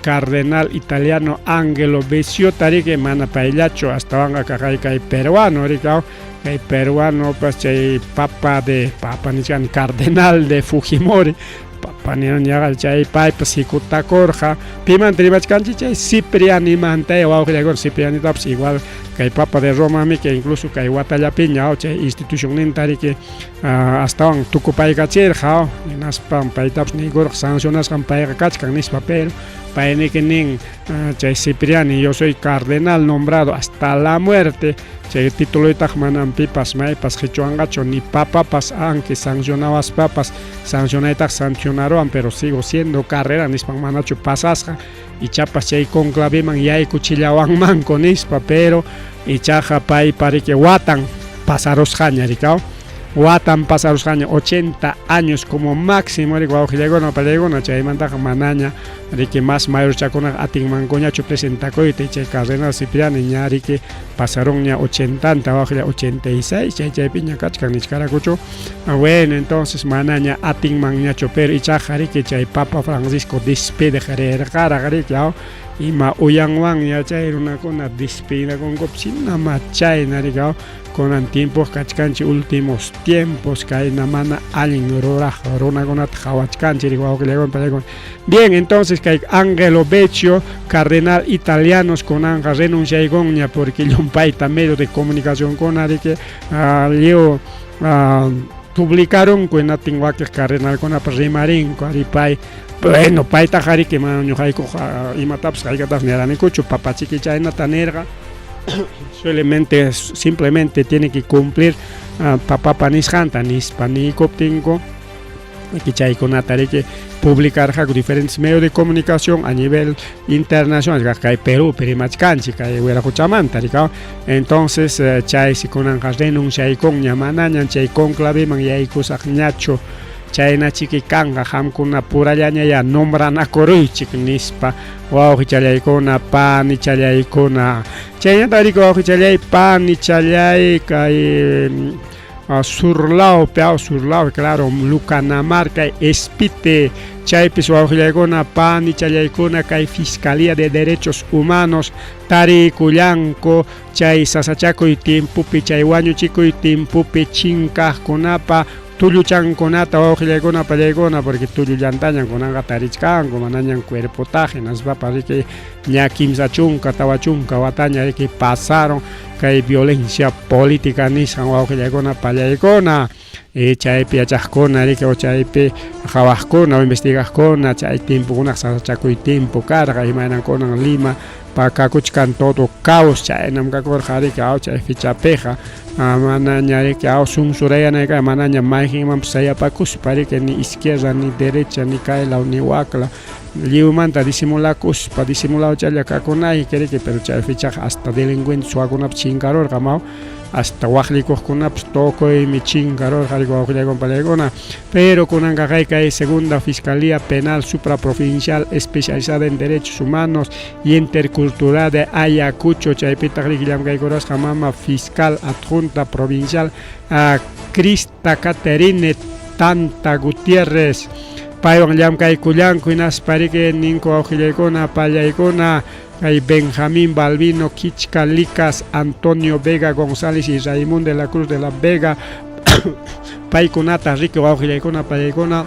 cardenal italiano Angelo Becciuta riki, mana payllachu, astawanqa kaqay kay peruano riki, kay peruanopas chay papa de papa nichkan cardenal de Fujimori papa niñaqa chay paypas hikutakurqa. Pimanta rimachkanchik? Chay Ciprianimanta, wawqillaykuna. Ciprianitapas igual kay papa de Roma que incluso kay watallapiña chay institucionninta riki astawan tukupaykachirqa, hinaspa paytapas niykurqa sancionasqan payqa kachkan nispa, pero pay niki nin chay Cipriani, yo soy cardenal nombrado hasta la muerte, chay tituloytaq manam pipas maypas qichuanqachu, ni papapas, aunque sancionawaspapas, sancionaytaq sancionaruwan, pero sigo siendo carrera nispan manachu pasasqa, ichapas chay conclaveman yaykuchillawanmanku nispa. Pero ichaqa paypa riki watan pasarusqaña riki, watan pasarusqaña, 80 años como máximo riki, wawqillaykuna, pallaykuna. Chaymantaqa manaña riki más mayorchakunaqa atinmankuñachu presentakuyta. Chay cardenal Cipriani ña riki pasarunña 80 wawqilla, 86 chay chaypiña kachkan nichkarakuchu. Bueno, entonces manaña atinmanñachu, pero ichaqa riki chay Papa Francisco despediq rirqaraq riki, ima uyanwanña chay runakuna despedinakunkupas hinama chayna riki. Kunan tiempo kachkanchik últimos tiempos, kayna mana allin ruraq runakunata qawachkanchik, wawqillaykuna, pallaykuna. Bien, entonces kay Angelo Beccio, cardenal italianos, kunanqa renunciaykunña, porque llumpayta medio de comunicación kuna riki lliw publicarunku, hinaptin wakiq cardenalkunapas rimarinku ari pay. Bueno, paytaqa riki mana ñuqaykuqa imatapas haykatapas niranikuchu, papachiki chaynata nirqa, solamente simplemente tiene que cumplir papapa nisqanta nispa niykuptinku, chaykunata riki publicarqaku diferentes medios de comunicación a nivel internacional. Kay Perú rimachkanchik kay wiraquchamanta riki. Entonces chaysi kunanqa renunciaykunña, manaña chay conclaveman yaykusaqñachu, chaynachiki kanqa, qamkuna purallaña ya nombranakuruychik nispa, wawqichallaykuna, panichallaykuna. Chaynata riki, wawqichallay, panichallay, kay surlawpi, surlaw, claro, Lucanamarca, Espite, chaypis, wawqillaykuna, panichallaykuna, kay Fiscalía de Derechos Humanos tarikullanku chay sasachakuy tiempopi, chay wañuchikuy tiempopi chinkaqkunapa tulluchankunata, wawqillaykuna, pallaykuna, porque tullullantañan kunanqa tarichkanku, manañan cuerpotaqa. Hinaspapas riki ña 30, 40 wataña riki pasaron kay violencia política nisqan, wawqillaykuna, pallaykuna. Chaypi yachaqkuna riki o chaypi qhawaqkuna o investigaqkuna, chay tiempokunaq sasachakuy tiempo karqa, imaynan kunan Lima pakakuchkan todo caos, chaynam kakurqa riki chay fechapiqa. Manaña riki sunsurayana, manaña mayqinmanpas sayapakuspa riki, ni izquierda ni derecha, ni kaylaw ni waklaw, lliwmanta disimulakuspa, disimulawchalla kakunayki riki. Pero chay fechaqa hasta delincuentes suwakunapas chinkarurqa, maw, hasta waqllikuqkunapas tukuymi chinkarurqa riki, wawqillaykuna, pallaykuna. Pero kunanqa kay Segunda Fiscalía Penal Supraprovincial Especializada en Derechos Humanos y Intercultural de Ayacucho, chaypitaq riki llamkaykurasqa mama fiscal adjunta provincial Crista Caterine Tanta Gutiérrez, paywan llamkaykullanku. Hinaspa riki ninku, wawqillaykuna, pallaykuna, kay Benjamín Balbino Kichka Licas, Antonio Vega González y Raimundo de la Cruz de la Vega, paykunata riki, wawqillaykuna, pallaykuna,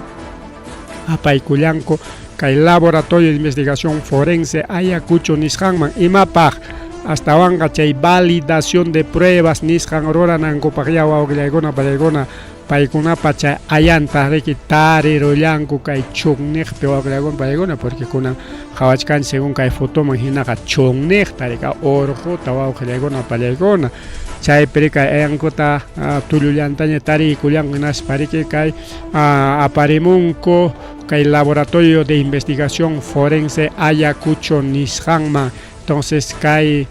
apaykullanku kay Laboratorio de Investigación Forense Ayacucho nisqanman. Imapaq? Astawanqa chay validación de pruebas nisqan ruranankupaqyá wawqillaykuna pallaykuna paykunapa chay ayanta riki tarirullanku kay chunniqpi wawqillaykuna pallaykuna porque kunan qawachkanchik según kay fotoman hinaqa chunniqta riki urquta wawqillaykuna pallaykuna chaypi riki kay ayankuta tullullantaña tariykullanku hinaspa riki kay aparimunku kay laboratorio de investigación forense Ayacucho nisqanman. Entonces kay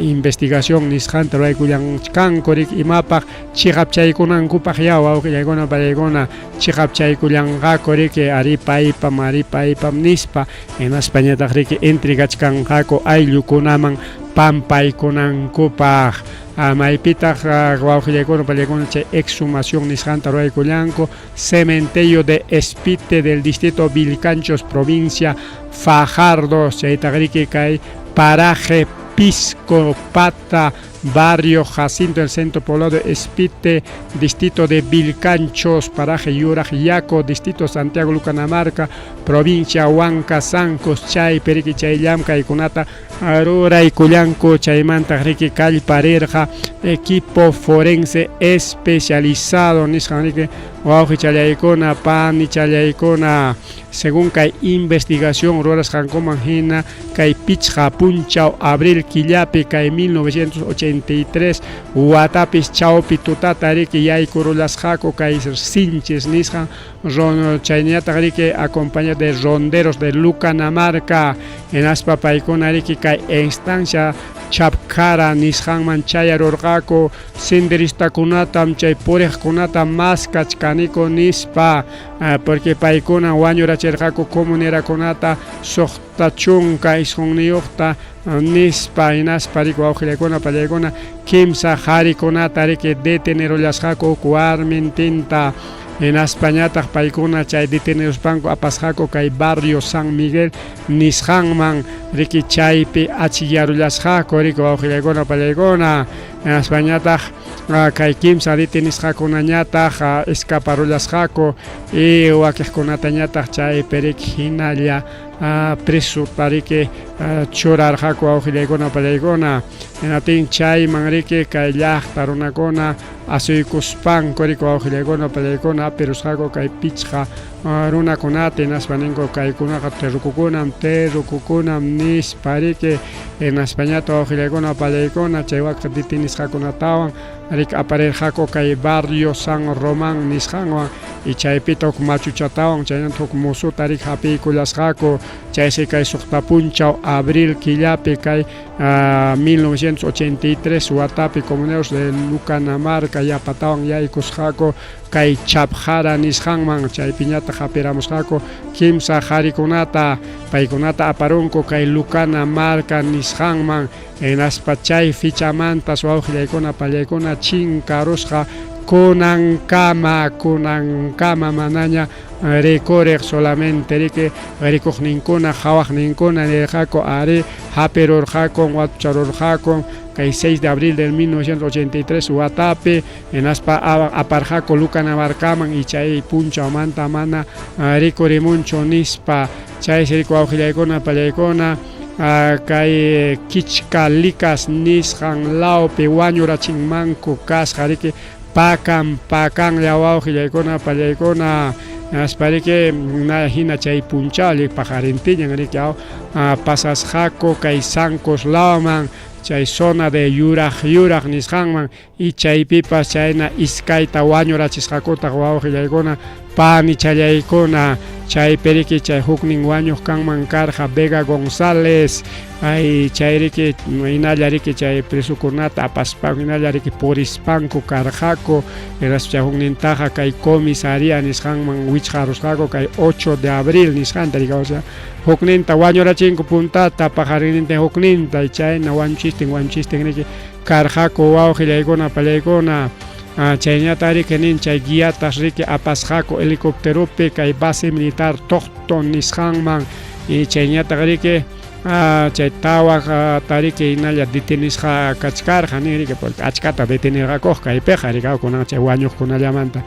investigación nisqanta ruraykullanchkanku riki imapaq chiqapchaykunankupaq ya wawqillaykuna pallaykuna chiqapchaykullanqaku riki arí paypam arí paypam nispa hinaspañataq riki entregachkanqaku ayllukunaman pampaykunankupaq. Maypitaq wawqillaykuna pallaykuna chay exhumación nisqanta ruraykullanku Cementerio de Espite del distrito Vilcanchos, provincia Fajardo, chaytaq kay paraje Pisco Pata, barrio Jacinto del centro poblado Espite, distrito de Vilcanchos, paraje Yuraj Yaco, distrito Santiago Lucanamarca, provincia Huanca, Sancos, chaypi riki chay llamkaykunata ruraykullanku chaymanta riki kallparirqa equipo forense especializado nisqan riki wawqichallaykuna panichallaykuna según kay investigación rurasqankuman hina kay pichqa punchaw abril killapi kay 1983 watapis chawpi tutata riki yaykurullasqaku kay sinchis nisqan chayñataq riki acompañado de ronderos de Lucanamarca hinaspa paykuna riki kay estancia Chapcara nisqanman chayarurqaku senderistakunatam chay puriqkunata maskachkaniku nispa porque paykuna wañurachirqaku comunerakunata suqta chunka isqunniyuqta nispa hinaspa riki wawqillaykuna pallaykuna kimsa qarikunata riki detenerullasqaku huk warmintinta hinaspañataq paykuna chay deteneruspanku apasqaku kay barrio San Miguel nisqanman riki chaypi achikyarullasqaku riki wawqillaykuna pallaykuna hinaspañataq kay kimsa detenisqakunañataq escaparullasqaku y wakiqkunatañataq chaypi riki hinalla preso riki churarqaku wawqillaykuna pallaykuna hinaptin chayman riki kay llaqta runakuna asuykuspanku riki wawqillaykuna pallaykuna apirusqaku kay pichqa runakunata hinaspa ninku kaykunaqa terrukukunam terrukukunam nispa riki hinaspañataq wawqillaykuna pallaykuna chay wakiq detenisqakunatawan riki aparirqaku kay barrio San Román nisqanwan y chaypita huk machuchatawan chaynata huk musuta riki hapiykullasqaku chaysi kay suqta punchaw abril killapi kay 1983 watapi comuneros de Lucanamarca yapatawan yaykusqaku kay Chapjara nisqanman chaypiñataq hapiramusqaku kimsa qarikunata paykunata aparunku kay Lucanamarca nisqanman hinaspa chay fichamantas wawqillaykuna pallaykuna chinkarusqa kunankama kunankama manaña rikuriq solamente riki rikuqninkuna qhawaqninkuna nirqaku arí hapirurqaku watucharurqaku kay 6 de abril del 1983 watapi hinaspa aparqaku Lucanamarcaman y chay punchawmanta mana rikurimunchu nispa chaysi riki wawqillaykuna pallaykuna kay Kichkalikas nisqan lawpi wañurachinmanku kasqa riki pakan pakanlla wawqillaykuna pallaykuna hinaspa riki hina chay punchawlla paqarintiñan riki pasasqaku kay Sancos lawman chay zona de Yuraq Yuraq nisqanman y chaypipas chayna iskayta wañurachisqakutaq wawqillaykuna panichallaykuna chaypi riki chay huknin wañuq kanman karqa Vega González ay chay riki hinalla riki chay presokunata apaspanku hinalla riki purispanku karqaku hinaspa chay huknintaqa kay comisaría nisqanman wichqarusqaku kay 8 de abril nisqanta riki osea hukninta wañurachinku puntata paqarinnintin hukninta y chayna wañuchistin wañuchistin riki karqaku wawqillaykuna pallaykuna chayñata riki nin chay guiatas riki apasqaku helicópteropi kay base militar Tocto nisqanman y chayñataq riki Chay tawa tariki hinalla detenisqa kachkarqa nin riki, porque achkata detenirqakuq kaypiqa riki, kunan chay wañuqkunallamanta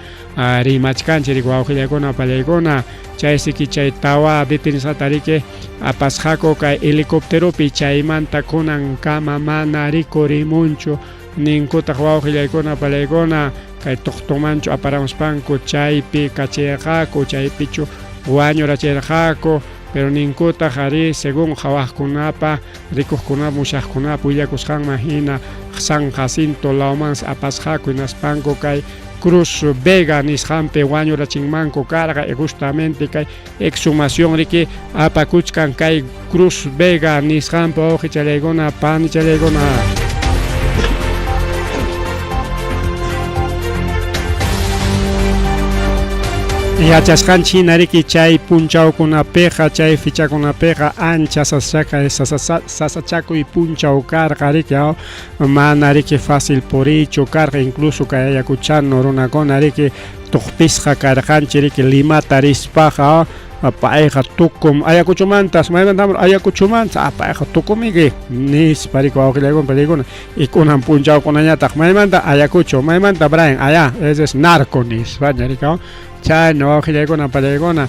rimachkanchik riki, wawqillaykuna pallaykuna. Chaysiki chay tawa detenisqata riki apasqaku kay helicópteropi, chaymanta kunankama mana rikurimunchu ninkutaq, wawqillaykuna pallaykuna. Kay tuqtumanchu aparamuspanku chaypi kachirqaku, chaypichu wañurachirqaku, pero ninkutaq arí, según qhawaqkunapa, rikuqkunapa, musyaqkunapa willakusqanman hina, San Jacinto lawmansi apasqaku, hinaspanku kay Cruz Vega nisqanpi wañurachinmanku karqa, y justamente kay exhumación riki apakuchkan kay Cruz Vega nisqanpi, wawqichallaykuna panichallaykuna. Yachasqanchik hina riki, chay punchawkunapiqa, chay fichakunapiqa ancha sasachakuy punchaw karqa riki, mana riki fácil puriychu karqa, incluso kay Ayacuchano runakuna riki tuqpisqa karqanchik riki Limata rispaqa. Payqa tukum Ayacuchomantas, maymanta Ayacuchomanta, payqa tukumiki nispa riki, wawqillaykuna pallaykuna. Y kunan punchawkunañataq, maymanta Ayacucho, maymanta Brian, allá ese es narco nispaña riki. Chayna, wawqillaykuna pallaykuna,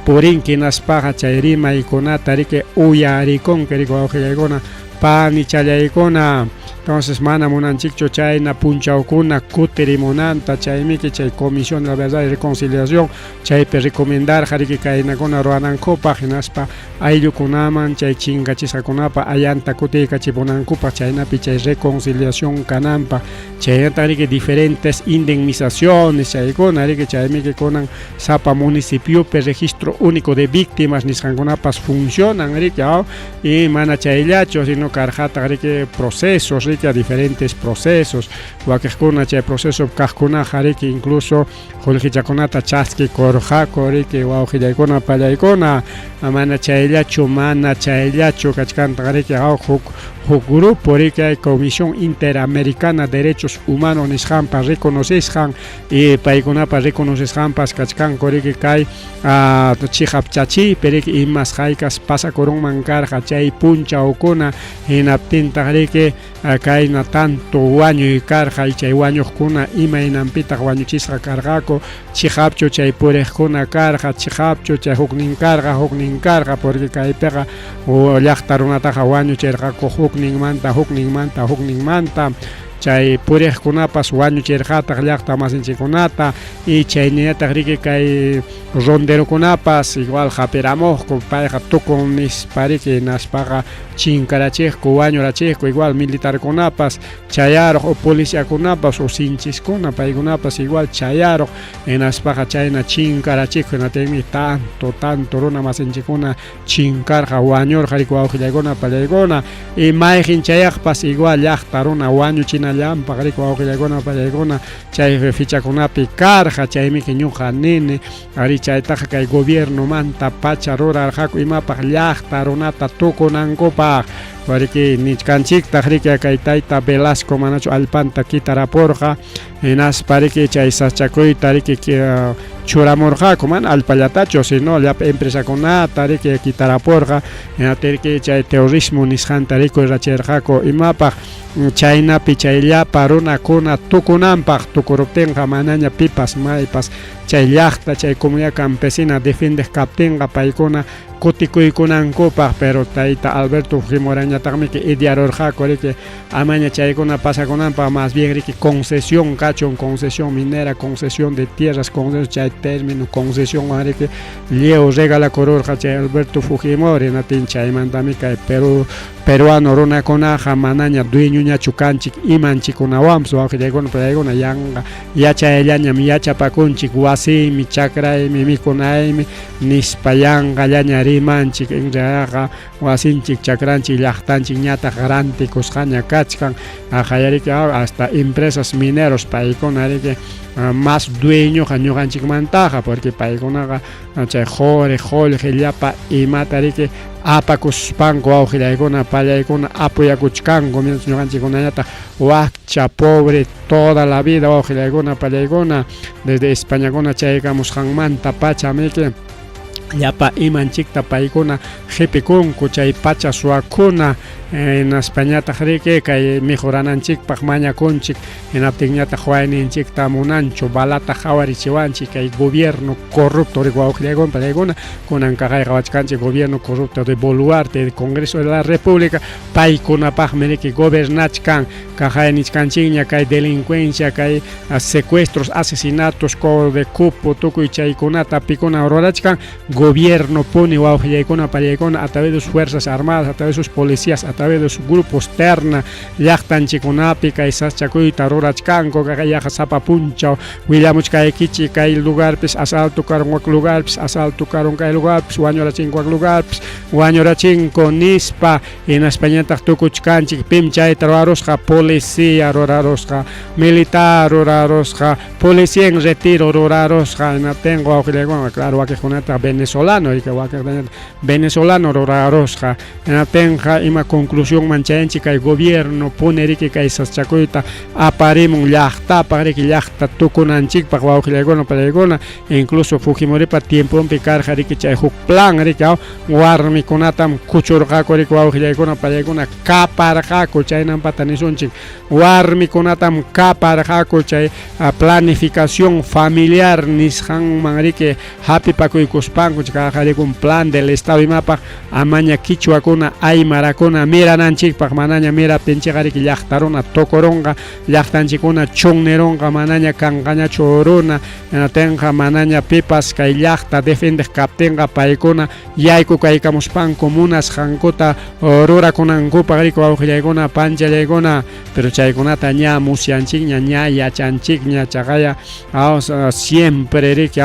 purinki hinaspaqa chay rimaykunata riki uyarikunki riki, wawqillaykuna panichallaykuna. Entonces mana munanchikchu chayna punchawkuna kutirimunanta. Chaymiki chay Comisión de la Verdad y Reconciliación chaypi recomendarqa riki kaynakuna ruwanankupaq, hinaspa ayllukunaman chay chinkachisqakunapa ayanta kutiykachipunankupaq, chaynapi chay reconciliación kananpaq. Chaynataq riki diferentes indemnizaciones chaykuna riki. Chaymiki kunan sapa municipiopi registro único de víctimas nisqankunapas funcionan riki. Y mana chayllachu, sino karqataq riki procesos riki, diferentes procesos. Wakiqkuna chay proceso kaqkunaqa riki incluso qullqichakunata chaskikurqaku riki, wawqillaykuna pallaykuna. Mana chayllachu, mana chayllachu kachkantaq riki, huk grupo riki, Comisión Interamericana de Derechos Humanos nisqanpa reconocisqan y paykunapa reconocisqanpas kachkanku riki kay chiqap chachiypi riki, imas haykas pasakurunman karqa chay punchawkuna, hinaptintaq riki kayna tanto wañuy karqa, y chay wañuqkuna imaynanpitaq wañuchisqa karqaku, chiqapchu chay puriqkuna karqa, chiqapchu chay huknin karqa, huknin karqa, porque kaypiqa llaqta runataqa wañuchirqaku hukninmanta, hukninmanta, hukninmanta. Chay puriqkunapas wañuchirqataq llaqta masinchikkunata, y chayninataq riki kay ronderokunapas igual hapiramuqku, payqa tukun nispa riki, hinaspaqa chinkarachiqku, wañurachiqku. Igual militarkunapas chayaruq, o policiakunapas, o sinchiskuna, paykunapas igual chayaruq, hinaspaqa chayna chinkarachiqku. Hinaptinmi tanto tanto runa masinchikkuna chinkarqa, wañurqa riki, wawqillaykuna pallaykuna. Y mayqin chayaqpas igual llaqta runa wañuchinallanpaq riki, wawqillaykuna pallaykuna, chay fichakunapi karqa. Chaymiki ñuqa nini ari, chaytaqa kay gobiernomanta pacha rurarqaku, imapaq? Llaqta runata tukunankupaq. Riki nichkanchiktaq riki, kay tayta Velasco manachu allpanta kitarapurqa, hinaspa riki chay sachakuyta riki churamurqaku, mana allpallatachu, sino llapa empresakunata riki kitarapurqa. Hinaptinki chay terrorismo nisqanta rikurachirqaku, imapaq? Chaynapi chay llapa runakuna tukunanpaq. Tukuruptinqa manaña pipas maypas chay llaqta, chay comunidad campesina defendeq kaptinqa paykuna kutikuykunankupaq. Pero tayta Alberto Fujimoriñataqmi idearurqaku riki, amaña chaykuna pasakunanpaq, más bien riki concesión kachun, concesión minera, concesión de tierras, concesión, chay término concesión riki lliw regalakururqa chay Alberto Fujimori. Hinatin chaymantami kay Perú, peruano runakunaqa manaña dueñoñachu kanchik imanchikkunawanpas, wawqillaykuna pallaykuna. Yanqa yachayllañam yachapakunchik, wasiymi, chakraymi, mikunaymi nispa yanqallaña rimanchik. En realidadqa wasinchik, chakranchik, llaqtanchik ñataq rantikusqaña kachkan. Aqayariki hasta empresas mineros paykuna riki más dueñoqa ñuqanchikmantaqa, porque paykunaqa chay quri, qullqi, llapa imata riki apakuspanku, wawqillaykuna pallaykuna, apoyakuchkanku, mientras ñuqanchikkunañataq wakcha, pobre toda la vida, wawqillaykuna pallaykuna. Desde Españakuna chaykamusqanmanta pacha miki Llapa imanchikta paykuna qipikunku chay pacha suwakuna hinaspañataq riki kay mejorananchikpaq mañakunchik hinaptinñataq wayninchikta munanchu balata qawarichiwanchik kay gobierno corrupto riki wawqillaykuna pallaykuna kunan kaqay qawachkanchik gobierno corrupto de Boluarte de Congreso de la República paykunapaqmi riki gobernachkan kaqay nichkanchikña kay delincuencia kay secuestros asesinatos cobro de cupo tukuy chaykunata pikuna rurachkan gobierno puni wawqillaykuna pallaykuna a través de sus fuerzas armadas a través de sus policías a través de sus grupos terna llaqtanchikkunapi kay sasachakuyta rurachkanku yaqa sapa punchaw willamuchkaykichik kay lugarpis asalto karun wak lugarpis asalto karun kay lugarpis wañurachinku wak lugarpis wañurachinku nispa hinaspañataq tukuchkanchik pim chayta rurarusqa policía rurarusqa militar rurarusqa policía en retiro rurarusqa hinaptinqa wawqillaykuna claro wakiqkunataq venezolano wakiqkunataq venezolano rurarusqa hinaptinqa ima conclusionman chayanchik kay gobierno puni riki kay sasachakuyta aparimun llaqtapaq riki llaqta tukunanchikpaq wawqillaykuna pallaykuna incluso Fujimoripa tiemponpi karqa riki chay huk plan riki warmikunatam kuchurqaku riki wawqillaykuna pallaykuna kaparqaku chaynampata nisunchik warmikunatam kaparqaku chay planificación familiar nisqanman riki hapipakuykuspanku chayqa plan del estado imapaq amaña quichuakuna aymarakuna mirananchikpaq manaña miraptinchikqa riki llaqta runa tukurunqa llaqtanchikkuna chunnirunqa manaña kanqañachu runa hinaptinqa manaña pipas kay llaqta defendeq kaptinqa paykuna yaykukaykamuspanku munasqankuta rurakunankupaq riki wawqillaykuna panchallaykuna pero chaykunata ña musyanchikña ña yachanchikña chaqaya siempre riki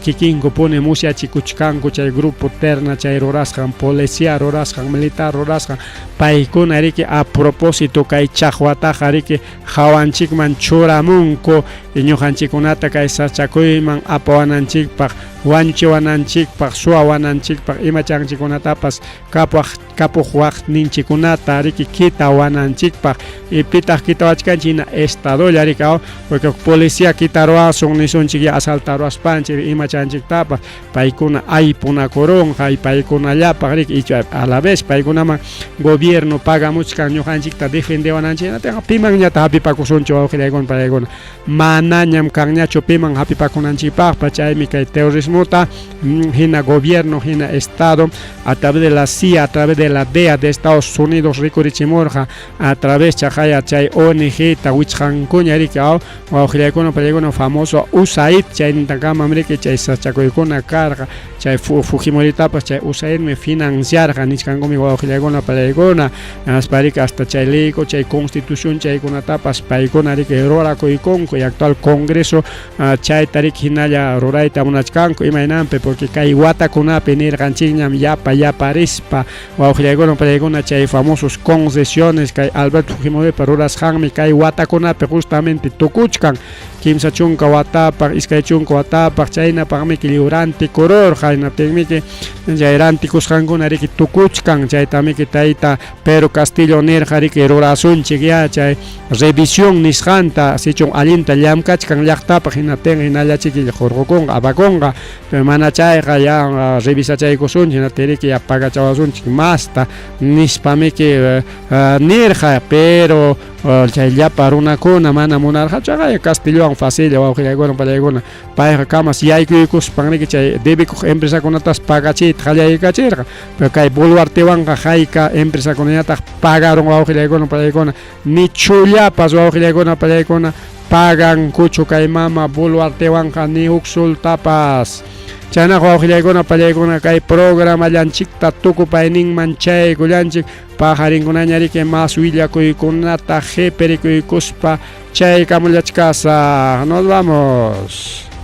kikinku puni musyachikuchkanku chay grupo terna chay rurasqan policía rurasqan militar rurasqan paykuna riki a propósito kay chaqwataqa riki hawanchikman churamunku ñuqanchikkunata kay sachakuyman apawananchikpaq wañuchiwananchikpaq suwawananchikpaq imachanchikkunatapas kapuq kapuq waqninchikkunata riki kitawananchikpaq y pitaq kitawachkanchik hina estadolla riki porque policía kitaruwasun nisunchik ya asaltaruwaspanchik imachanchiktapas paykuna aypunakurunqa y paykunallapaq riki icha a la vez paykunaman gobierno pagamuchkan ñuqanchikta defendewananchik hinaptinqa pimanñataq hapipakusunchik wawqillaykuna pallaykuna manañam kanñachu piman hapipakunanchikpaqpas chaymi kay terrorismota hina gobierno hina estado a través de la CIA a través de la DEA de Estados Unidos rikurichimurqa a través chaqaya chay ONG ta wichqankuña riki wawqillaykuna pallaykuna famoso USAID chaynintakamam riki chay sachakuykuna karqa chay Fujimoritapas chay USAIDmi financiarqa nichkankumi wawqillaykuna pallaykuna hinaspa riki hasta chay leyko chay constitución chaykunatapas paykuna riki rurakuykunku y actual congreso chayta riki hinalla rurayta munachkanku imaynanpi porque kay watakunapi nirqanchikñam yapa yaparispa wawqillaykuna pallaykuna chay famosos concesiones kay Alberto Fujimoripa rurasqanmi kay watakunapi justamente tukuchkan 30 watapaq 20 watapaq chaynapaqmi lliw rantikururqa hinaptinmiki chay rantikusqankuna riki tukuchkan chaytamiki tayta Pedro Castillo nirqa riki rurasunchik ya chay revisión nisqanta sichun allinta llamkachkan llaqtapaq hinaptinqa hinallachiki hurqukunqa apakunqa pero mana chayqa ya revisachaykusunchik hinaptin riki ya pagachawasunchik masta nispamiki nirqa pero chay llapa runakuna mana munarqachu chaqay Castillowan facilla wawqillaykuna pallaykuna payqa kamas yaykuykuspan riki chay debikuq empresakunatas pagachiyta qallaykachirqa pero kay Boluartewanqa hayka empresakunañataq pagaron wawqillaykuna pallaykuna ni chullapas wawqillaykuna pallaykuna pagankuchu kay mama Boluartewanqa ni huk sultapas chaynaqa wawqillaykuna pallaykuna kay programallanchikta tukupayninman chaykullanchik paqarinkunaña riki mas willakuykunata qhiperikuykuspa chaykamullachkasaq nos vamos.